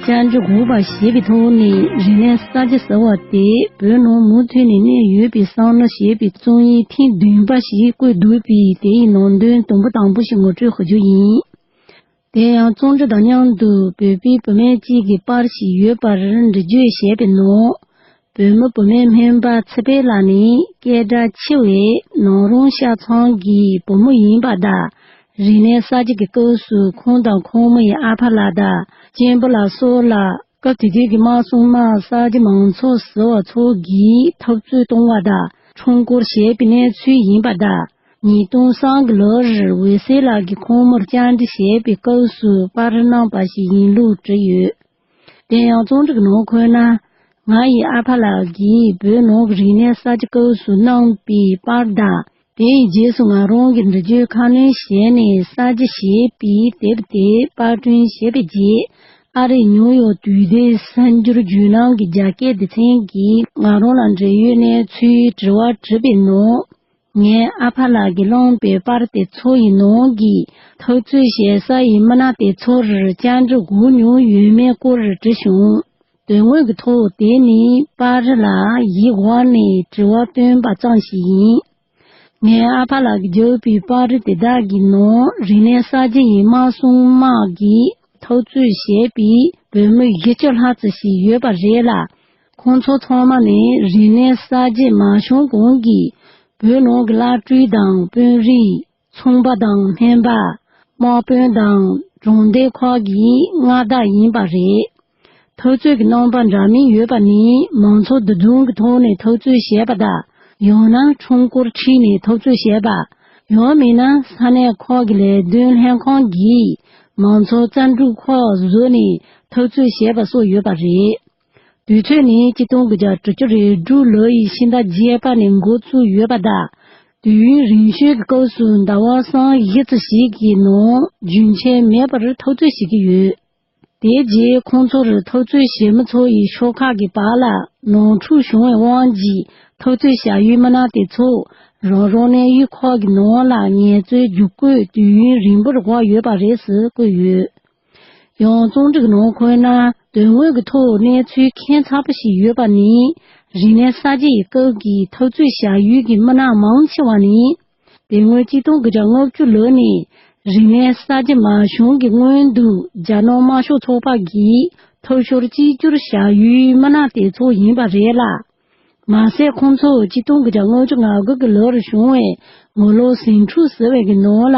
བཅར་འདྲི་དགོས་པ་ཞེས་པའི་ཐོག་ནས་རིག་གནས་གསར་བརྗེ་ཟེར་བ་དེ་བོད་ནང་མུ་མཐུད་ནས་གནས་ཡོད་པའི་བསམ་བློ་ཞེས་པའི་རྩོམ་ཡིག་ཐེངས་བདུན་པ་ཞིག་བཀོད་འདུག་པས། དེ་ཡི་ནང་དོན་དུམ་བུ་དང་པོ་ཞིག་ངོ་སྤྲོད་ཞུ་རྒྱུ་ཡིན། དེ་ཡང་རྩོམ་འབྲི་དང་མཉམ་དུ་བོད་པའི་བུད་མེད་ཅིག་གི་པར་ཞིག་ཡོད་པར་འདྲི་བརྗོད་བྱས་པའི་ནང་། བོད་མི་བུད་མེད་སྨན་པ་ཚེ་འཕེལ་ལགས་ནི་སྐད་གྲགས་ཆེ་བའི་ནང་རོང་ཤ་ཚང་གི་བུ་མོ་ཡིན་པ་དང་། རིག་གནས་གསར་བརྗེ་གི་སྐབས་སུ་ཁོང་དང་ཁོང་མོ་ཡི་ཨ་ཕ་ལགས་དང་གཅེན་པོ་ལགས་སོགས་ལ། སྐབས་དེ་དུས་ཀྱི་དམག་སྲུང་དམག་གསར་བརྗེ་མང་ཚོགས་ཟེར་བ་ཚོ་གིས་འཐབ་རྩོད་གཏོང་བ་དང་ཁྲོམ་སྐོར་བྱས་པའི་གནས་ཚུལ་ཡིན་པ་དང་། ཉིས་སྟོང་གསུམ་གྱི་ལོ་རེར་འོད་ཟེར་ལགས་ཀྱིས་ཁོང་མོར་བཅར་འདྲི་བྱས་པའི་སྐབས་སུ་པར་གནང་བ་ཞིག་ཡིན་ལུགས་བྲིས་ཡོད། དེ་ཡང་རྩོམ་སྒྲིག་ནང་འཁོད་ན། ང་ཡི་ཨ་ཕ་ལགས་ཀྱིས་བོད་ནང་གི་རིག་གནས་གསར་བརྗེ་སྐབས་སུ་གནང་པའི་པར་དང་། དེའི་རྗེས་སུ་ང་རང་གིས་འདྲི་རྒྱུའི་ཁ་སྣོན་བྱས་ནས་གསར་བརྗེ་ཞེས་པའི་དེབ་དེ་པར་སྐྲུན་བྱས་པའི་རྗེས། ཨ་རིའི་ནིའུ་ཡོག་དུས་དེབ་གསར་འགྱུར་བརྒྱུད་ལམ་གྱི་རྒྱ་སྐད་སྡེ་ཚན་གྱིས་ང་རང་ལ་འབྲེལ་ཡོད་གནས་ཚུལ་དྲི་བ་དྲིས་པའི་ནང་། ངའི་ཨ་ཕ་ལགས་ཀྱིས་བླངས་པའི་པར་དེ་ཚོ་ཡི་ནང་གི་འཐབ་རྩོད་བྱེད་ས་ཡི་མི་སྣ་དེ་ཚོར་བཅར་འདྲི་དགོས་མྱོང་ཡོད་མེད་སྐོར་དྲིས་བྱུང་། དོན་དངོས་ཀྱི་ཐོག་དེ་ནི་པར་ལ་ཡིག་འོག་ནས་དྲི་བ་བཏོན་པ་ཙམ་ཞིག་ཡིན། ངའི་ཨ་ཕ་ལགས་ཀྱིས་བརྒྱབ་པའི་པར་དེ་དག་གི་ནང་རིག་གནས་གསར་བརྗེ་ཡི་དམག་སྲུང་དམག་གིས་འཐབ་རྩོད་བྱས་པའི་བོད་མི་བཞི་བཅུ་ལྷག་ཙམ་ཞིག་ཡོད་པ་རེད་ལ། ཁོང་ཚོ་ཚང་མ་ནི་རིག་གནས་གསར་བརྗེ་མ་བྱུང་གོང་གི་བོད་ནང་གི་བླ་སྤྲུལ་དང་དཔོན་རིགས། ཚོང་པ་དང་སྨན་པ། དམག་དཔོན་དང་གྲོང་སྡེ་ཁག་གི་མངའ་བདག་ཡིན་པ་རེད། འཐབ་རྩོད་ཀྱི་རྣམ་པ་འདྲ་མིན་ཡོད་པ་ནི་མང་ཚོགས་འདུ་འཛོམས་ཀྱི་ཐོག་ནས་འཐབ་རྩོད་བྱས་པ་དང་། ཡང་ན་ཁྲོམ་སྐོར་ཁྲིད་ནས་འཐབ་རྩོད་བྱས་པ། ཡང་མིན་ན་ས་གནས་ཁག་གི་ལས་དོན་ལྷན་ཁང་གིས་མང་ཚོགས་རྩལ་སྤྲུགས་ཁག་བཟོས་ནས་འཐབ་རྩོད་བྱས་པ་སོགས་ཡོད་པ་རེད། དུས་ཚོད་ནི་ཆིག་སྟོང་དགུ་བརྒྱ་དྲུག་ཅུ་རེ་དྲུག་ལོ་ཡི་ཕྱི་ཟླ་བརྒྱད་པ་ནས་འགོ་བཙུགས་ཡོད་པ་དང་། དུས་ཡུན་རིང་ཤོས་ཀྱི་སྐབས་སུ་ཟླ་བ་གསུམ་བཞི་ཙམ་ཞིག་གི་ནང་རྒྱུན་ཆད་མེད་པར་འཐབ་རྩོད་བྱེད་ཀྱི་ཡོད། དེའི་རྗེས་ཁོང་ཚོར་འཐབ་རྩོད་བྱེད་མི་ཚོ་ཡི་ཤོག་ཁག་གི་བར་ལ་ནོར་འཁྲུག་བྱུང་བའི་དབང་གིས་འཐབ་རྩོད་བྱ་ཡུལ་མི་སྣ་དེ་ཚོ་རང་རང་གནས་ཡུལ་ཁག་གི་ནང་ལ་ངལ་རྩོལ་བསྒྱུར་བཀོད་དུས་ཡུན་རིང་པོར་འགོར་ཡོད་པ་རེད་ཟེར་བཀོད་ཡོད། ཡང་རྩོམ་སྒྲིག་ནང་འཁོད་ན། དོན་དངོས་ཀྱི་ཐོག་གནས་ཚུལ་ཁྱད་མཚར་པོ་ཞིག་ཡོད་པ་ནི། རིག་གནས་གསར་བརྗེ་ཡི་སྐབས་ཀྱི་འཐབ་རྩོད་བྱ་ཡུལ་གྱི་མི་སྣ་མང་ཆེ་བ་ནི། དེ་སྔོན་ཆིག་སྟོང་དགུ་བརྒྱ་ལྔ་བཅུ་ལོ་ནས་རིག་གནས་གསར་བརྗེ་མ་བྱུང་གི་སྔོན་དུ་རྒྱ་ནག་དམར་ཤོག་ཚོགས་པ་གིས་འཐབ་ཤོར་གཅིག་གྱུར་བྱ་ཡུལ་མི་སྣ་དེ་ཚོ་ཡིན་པ་རེད་ལ། མ་ཟད་ཁོང་ཚོ་ཆིག་སྟོང་དགུ་བརྒྱ་ལྔ་བཅུ་ང་དགུ་གི་ལོར་བྱུང་བའི་ངོ་ལོག་ཟིང་འཁྲུག་ཟེར་བའི་གི་ནང་ལ།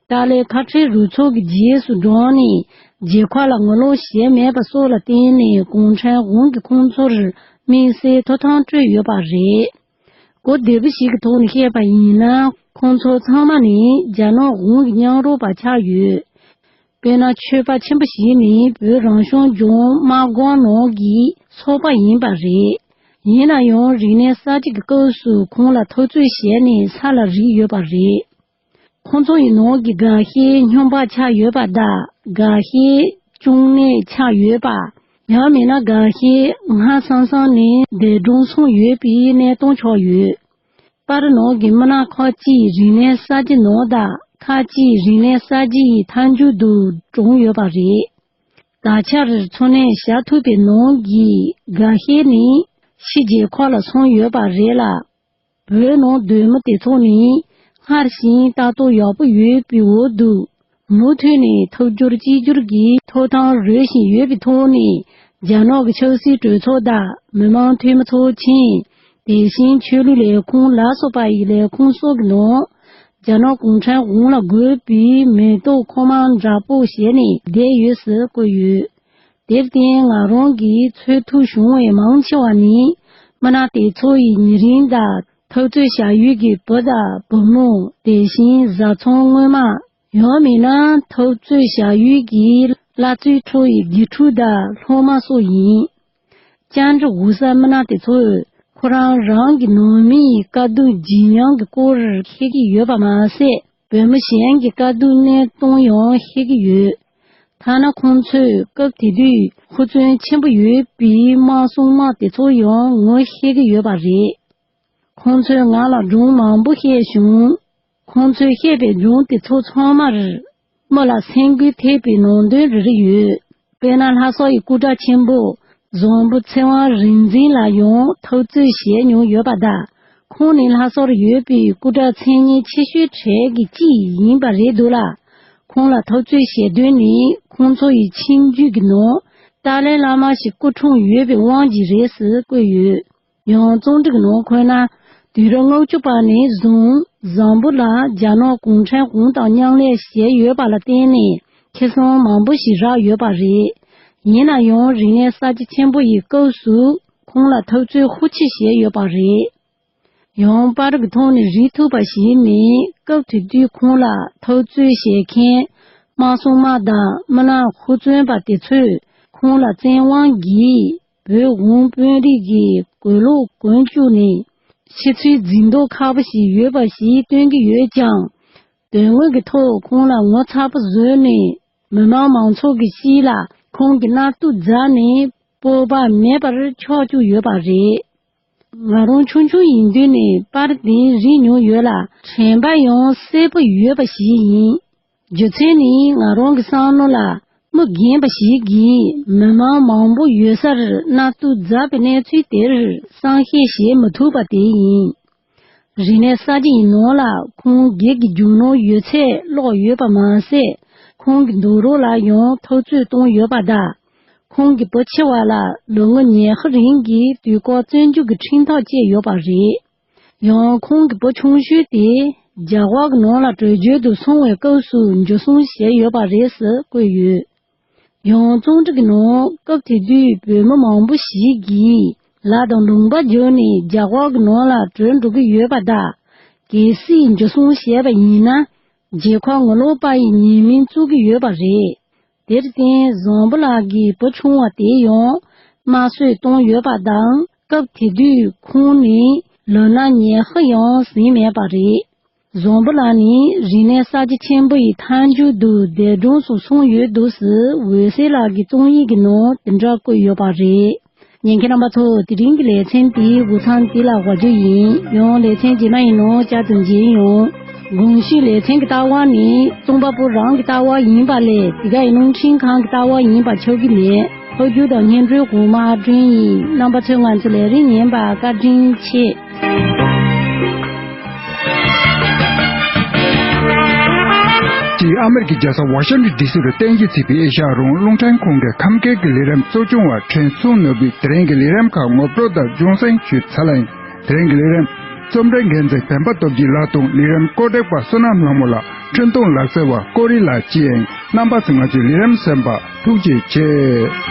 ཏཱ་ལའི་ཁ་བྲལ་རུ་ཚོགས་ཀྱི་རྗེས་སུ་འབྲངས་ནས་རྒྱལ་ཁབ་ལ་ངོ་ལོག་བྱས་མེད་པ་སོགས་ལ་བརྟེན་ནས་གུང་ཁྲན་དབང་གིས་ཁོང་ཚོར་དམིགས་བསལ་ཐོབ་ཐང་སྤྲོད་ཡོད་པ་རེད། གོ་བདེ་པོ་ཞིག་གི་ཐོག་ནས་བཤད་པ་ཡིན་ན། ཁོང་ཚོ་ཚང་མ་ནི་རྒྱ་ནག་དབང་གི་མཉམ་རོགས་པ་ཆགས་ཡོད། དཔེར་ན་ཆོས་པ་ཆེན་པོ་ཞིག་ནི་བོད་རང་སྐྱོང་ལྗོངས་དམག་སྒར་ནང་གི་ཚོགས་པ་ཡིན་པ་རེད། ཡིན་ན་ཡང་རིག་གནས་གསར་བརྗེ་གི་སྐབས་སུ་ཁོང་ལ་འཐབ་རྩོད་བྱས་ནས་ས་ལ་རིག་ཡོད་པ་རེད། ཁོང་ཚོ་ཡི་ནང་གི་འགའ་ཤས་སྨྱོན་པ་ཆགས་ཡོད་པ་དང་འགའ་ཤས་གཅུང་ནད་ཆགས་ཡོད་པ། ཡང་མིན་ན་འགའ་ཤས་སྔ་སང་སང་ནས་འདས་གྲོངས་སོང་ཡོད་པའི་གནས་སྟངས་ཆགས་ཡོད། པར་ནང་གི་མི་སྣ་ཁག་ཅིག་རིག་གནས་གསར་བརྗེ་ནང་དང་ཁག་ཅིག་རིག་གནས་གསར་བརྗེ་ཡི་མཐའ་མཇུག་ཏུ་གྲོངས་ཡོད་པ་རེད། ད་ཆར་འཚོ་གནས་བྱ་ཐུབ་པའི་ནང་གི་འགའ་ཤས་ནི་ཕྱི་རྒྱལ་ཁག་ལ་སོང་ཡོད་པ་རེད་ལ། བོད་ནང་སྡོད་མི་དེ་ཚོ་ནི་སྔར་བཞིན་ལྟ་རྟོག་ཡག་པོ་ཡོད་པའི་འོག་ཏུ། མུ་མཐུད་ནས་འཐབ་རྩོད་གཅིག་གྱུར་གྱི་ཐོབ་ཐང་རོལ་བཞིན་ཡོད་པའི་ཐོག་ནས། རྒྱ་ནག་གི་ཆབ་སྲིད་གྲོས་ཚོགས་དང་མི་མང་འཐུས་མི་ཚོགས་ཆེན། དེ་བཞིན་ཆོས་ལུགས་ལས་ཁུངས་ལ་སོགས་པ་ཡི་ལས་ཁུངས་སོགས་ཀྱི་ནང་། རྒྱ་ནག་གུང་ཁྲན་དབང་ལ་དགོས་པའི་མེ་ཏོག་ཁོག་མ་འདྲ་པོ་བཞེས་ནས་བསྡད་ཡོད་ཟེར་བཀོད་ཡོད། དེར་བརྟེན་ང་རང་གིས་འཚོལ་ཐུབ་བྱུང་བའི་མང་ཆེ་བ་ནི། མི་སྣ་དེ་ཚོ་ཡི་ཉེ་རིང་དང་འཐབ་རྩོད་བྱ་ཡུལ་གྱི་བུ་དང་བུ་མོ། དེ་བཞིན་བཟའ་ཚང་སྔོན་མ། ཡང་མིན་ན་འཐབ་རྩོད་བྱ་ཡུལ་གྱི་བླ་བཙུན་ཁྲོ་ཡི་དགེ་ཕྲུག་དང་སློབ་མ་སོགས་ཡིན། བཅར་འདྲི་འོས་ས་མི་སྣ་དེ་ཚོས་ཁོ་རང་རང་གི་ནང་མིའི་དཀའ་སྡུག་བརྗིད་ཉམས་ཀྱི་སྐོར་ཤེས་ཀྱི་ཡོད་པ་མ་ཟད། བོད་མི་གཞན་གྱི་དཀའ་སྡུག་གནས་སྟངས་ཡང་ཤེས་ཀྱི་ཡོད། ཐ་ན་ཁོང་ཚོས་སྐབས་དེ་དུས་ཧུར་བརྩོན་ཆེན་པོ་ཡོད་པའི་དམག་སྲུང་དམག་དེ་ཚོ་ཡང་ངོ་ཤེས་ཀྱི་ཡོད་པ་རེད། ཁོང་ཚོས་ང་ལ་སྒྲུང་མང་པོ་བཤད་བྱུང་། ཁོང་ཚོས་བཤད་པའི་སྒྲུང་དེ་ཚོ་ཚང་མར་མི་ལ་སེམས་འགུལ་ཐེབས་པའི་ནང་དོན་རེ་རེ་ཡོད། དཔེར་ན་ལྷ་ས་ཡི་སྐུ་འདྲ་ཆེན་པོ་བཟང་པོ་ཚེ་དབང་རིག་འཛིན་ལ་ཡང་འཐབ་རྩོད་བྱས་མྱོང་ཡོད་པ་དང་། ཁོང་ནི་ལྷ་སར་ཡོད་པའི་སྐུ་འདྲ་མཚན་སྙན་ཆེ་ཤོས་གྲས་ཀྱི་གཅིག་ཡིན་པ་རེད་འདུག་ལ། ཁོང་ལ་འཐབ་རྩོད་བྱེད་དོན་ནི་ཁོང་ཚོ་ཡི་ཁྱིམ་རྒྱུད་ཀྱི་ནང་ཏཱ་ལའི་བླ་མ་ཞིག་སྐུ་འཁྲུངས་ཡོད་པའི་དབང་གིས་རེད་ཟེར་བཀོད་ཡོད། ཡང་རྩོམ་སྒྲིག་ནང་འཁོད་ན། དུས་རབས་ལྔ་བཅུ་པ་ནས་བཟུང་བཟང་པོ་ལ་རྒྱ་ནག་གུང་ཁྲན་གུང་དང་མཉམ་ལས་བྱས་ཡོད་པ་ལ་བརྟེན་ནས་ཁེ་བཟང་མང་པོ་ཞིག་རག་ཡོད་པ་རེད། ཡིན་ན་ཡང་རིག་གནས་གསར་བརྗེ་ཆེན་པོ་ཡི་སྐབས་སུ་ཁོང་ལ་འཐབ་རྩོད་ཤུགས་ཆེ་བྱས་ཡོད་པ་རེད། ཡང་པར་གྱི་ཐོག་ནས་རིག་ཐུབ་པ་ཞིག་ནི་སྐབས་དེ་དུས་ཁོང་ལ་འཐབ་རྩོད་བྱེད་མཁན་དམར་སྲུང་དམག་དང་མི་ནག་ཧུར་བརྩོན་པ་དེ་ཚོས་ཁོང་ལ་བཙན་དབང་གིས་བོད་དབང་དཔོན་རིགས་ཀྱི་གོས་ལོག་གོན་བཅུག་ནས་ཕྱི་ཚུལ་འཛིན་མདོག་ཁ་པོ་ཞིག་ཡོད་པ་ཞིག་སྟོན་གྱི་ཡོད་ཀྱང་། དོན་དངོས་ཀྱི་ཐོག་ཁོང་ལ་ངོ་ཚ་པོ་བཟོས་ནས་མི་མང་མང་ཚོགས་ཀྱི་དཀྱིལ་ལ་ཁོང་གི་མནར་གཏུག་མཛད་ནས་སྤོབས་པ་མེད་པར་ཆགས་བཅུག་ཡོད་པ་རེད། ང་རང་ཆུང་ཆུང་ཡིན་དུས་ནས་པར་དེ་རིག་མྱོང་ཡོད་ལ། དྲན་པ་ཡང་གསལ་པོ་ཡོད་པ་ཞིག་ཡིན། རྒྱུ་མཚན་ནི་ང་རང་གི་བསམ་བློ་ལ་མི་རྒན་པ་ཞིག་གིས་མི་མང་མང་པོ་ཡོད་སར་མནར་གཏུག་མཛད་པའི་གནས་ཚུལ་དེར་བསམ་ཤེས་བྱེད་མི་ཐུབ་པ་དེ་ཡིན། རིག་གནས་གསར་བརྗེ་ཡི་ནང་ལ་ཁོང་སྒེར་གྱི་རྒྱུ་ནོར་ཡོད་ཚད་བརླག་ཡོད་པ་མ་ཟད། ཁོང་གི་འདུག་རོགས་ལ་ཡང་འཐབ་རྩོད་བཏང་ཡོད་པ་དང་། ཁོང་གི་བུ་ཆེ་བ་ལ་ལོ་ངོ་ཉི་ཤུ་རིང་གི་དུས་བཀག་བཙོན་འཇུག་གི་ཁྲིམས་ཐག་བཅད་ཡོད་པ་རེད། ཡང་ཁོང་གི་བུ་ཆུང་ཤོས་དེ་རྒྱ་གར་གྱི་ནང་ལ་བྲོས་བྱོལ་དུ་སོང་བའི་སྐབས་སུ་འཇུ་བཟུང་བྱས་ཡོད་པ་རེད་ཟེར་བཀོད་ཡོད། ཡང་རྩོམ་སྒྲིག་གི་ནང་སྐབས་དེ་དུས་བོད་མི་མང་པོ་ཞིག་གིས་ལ་དང་ལུང་པ་བརྒྱུད་ནས་རྒྱ་གར་གྱི་ནང་ལ་བྲོས་འགྲོ་གི་ཡོད་པ་དང་། གལ་སྲིད་འཇུ་བཟུང་བྱས་པ་ཡིན་ན་རྒྱལ་ཁབ་ངོ་ལོག་པ་ཡི་ཉེས་མིང་བཙུགས་ཀྱི་ཡོད་པ་རེད། དེར་བརྟེན་བཟང་པོ་ལགས་ཀྱི་བུ་ཆུང་བ་དེ་ཡང་དམར་གསོད་བཏང་ཡོད་པ་དང་། སྐབས་དེ་དུས་ཁོང་ནི་ལོ་ན་ཉི་ཤུ་ཡང་ཟིན་མེད་པ་རེད། བཟང་པོ་ལགས་ནི་རིག་གནས་གསར་བརྗེ་ཆེན་པོ་ཡི་མཐའ་མཇུག་ཏུ་འདས་གྲོངས་སུ་སོང་ཡོད་འདུག་ཟེར་འོད་ཟེར་ལགས་ཀྱི་རྩོམ་ཡིག་གི་ནང་དེ་འདྲ་བཀོད་ཡོད་པ་རེད། ཉན་མཁན་རྣམ་པ་ཚོ། དེ་རིང་གི་ལེ་ཚན་དེའི་འགོ་མཚམས་འདི་ལ་འབད་རྒྱུ་ཡིན། ཡང་ལེ་ཚན་རྗེས་མ་ཡི་ནང་བསྐྱར་དུ་མཇལ་ཡོང་། གོང་ཞུས་ལེ་ཚན་གྱི་ལྟ་བ་ནི་རྩོམ་པ་པོ་རང་གི་ལྟ་བ་ཡིན་པ་ལས་དེ་ག་ཡི་རླུང་འཕྲིན་ཁང་གི་ལྟ་བ་ཡིན་པ་ཆགས་ཀྱི་མེད། ལྷོ་རྒྱུག་དང་སྙན་སྒྲོན་གོང་མ་ཨ་སྒྲོན་ཡིན། རྣམ་པ་ཚོས་ང་ཚོའི་ལས་རིམ་ཉན་པར་བཀའ་དྲིན་ཆེ། དེས་ཨ་མེ་རི་ཀའི་རྒྱལ་ས་ཝ་ཤིང་ཊོན་ཌི་སི་རུ་རྟེན་གཞི་བྱས་པའི་ཨེ་ཤ་ཡ་རང་དབང་རླུང་འཕྲིན་ཁང་གི་ཁམས་སྐད་ཀྱི་ལས་རིམ་གཙོ་སྐྱོང་བ་ཁྲེན་སུང་ནོར་བུས་དེ་རིང་གི་ལས་རིམ་ཁག་ངོ་སྤྲོད་དང་སྦྱོང་སེམས་ཞུས་ཚར་ལ་ཡིན། དེ་རིང་གི་ལས་རིམ་རྩོམ་སྒྲིག་འགན་འཛིན་བན་པ་སྟོབས་རྒྱལ་ལགས་དང་ལས་རིམ་བཀོད་སྒྲིག་པ་བསོད་ནམས་ལྷ་མོ་ལགས། འཕྲིན་གཏོང་ལག་རྩལ་བ་ཀོ་རི་ལགས་བཅས་ཡིན། རྣམ་པ་ཚོས་ང་ཚོའི་ལས་རིམ་གསན་པར་ཐུགས་རྗེ་ཆེ།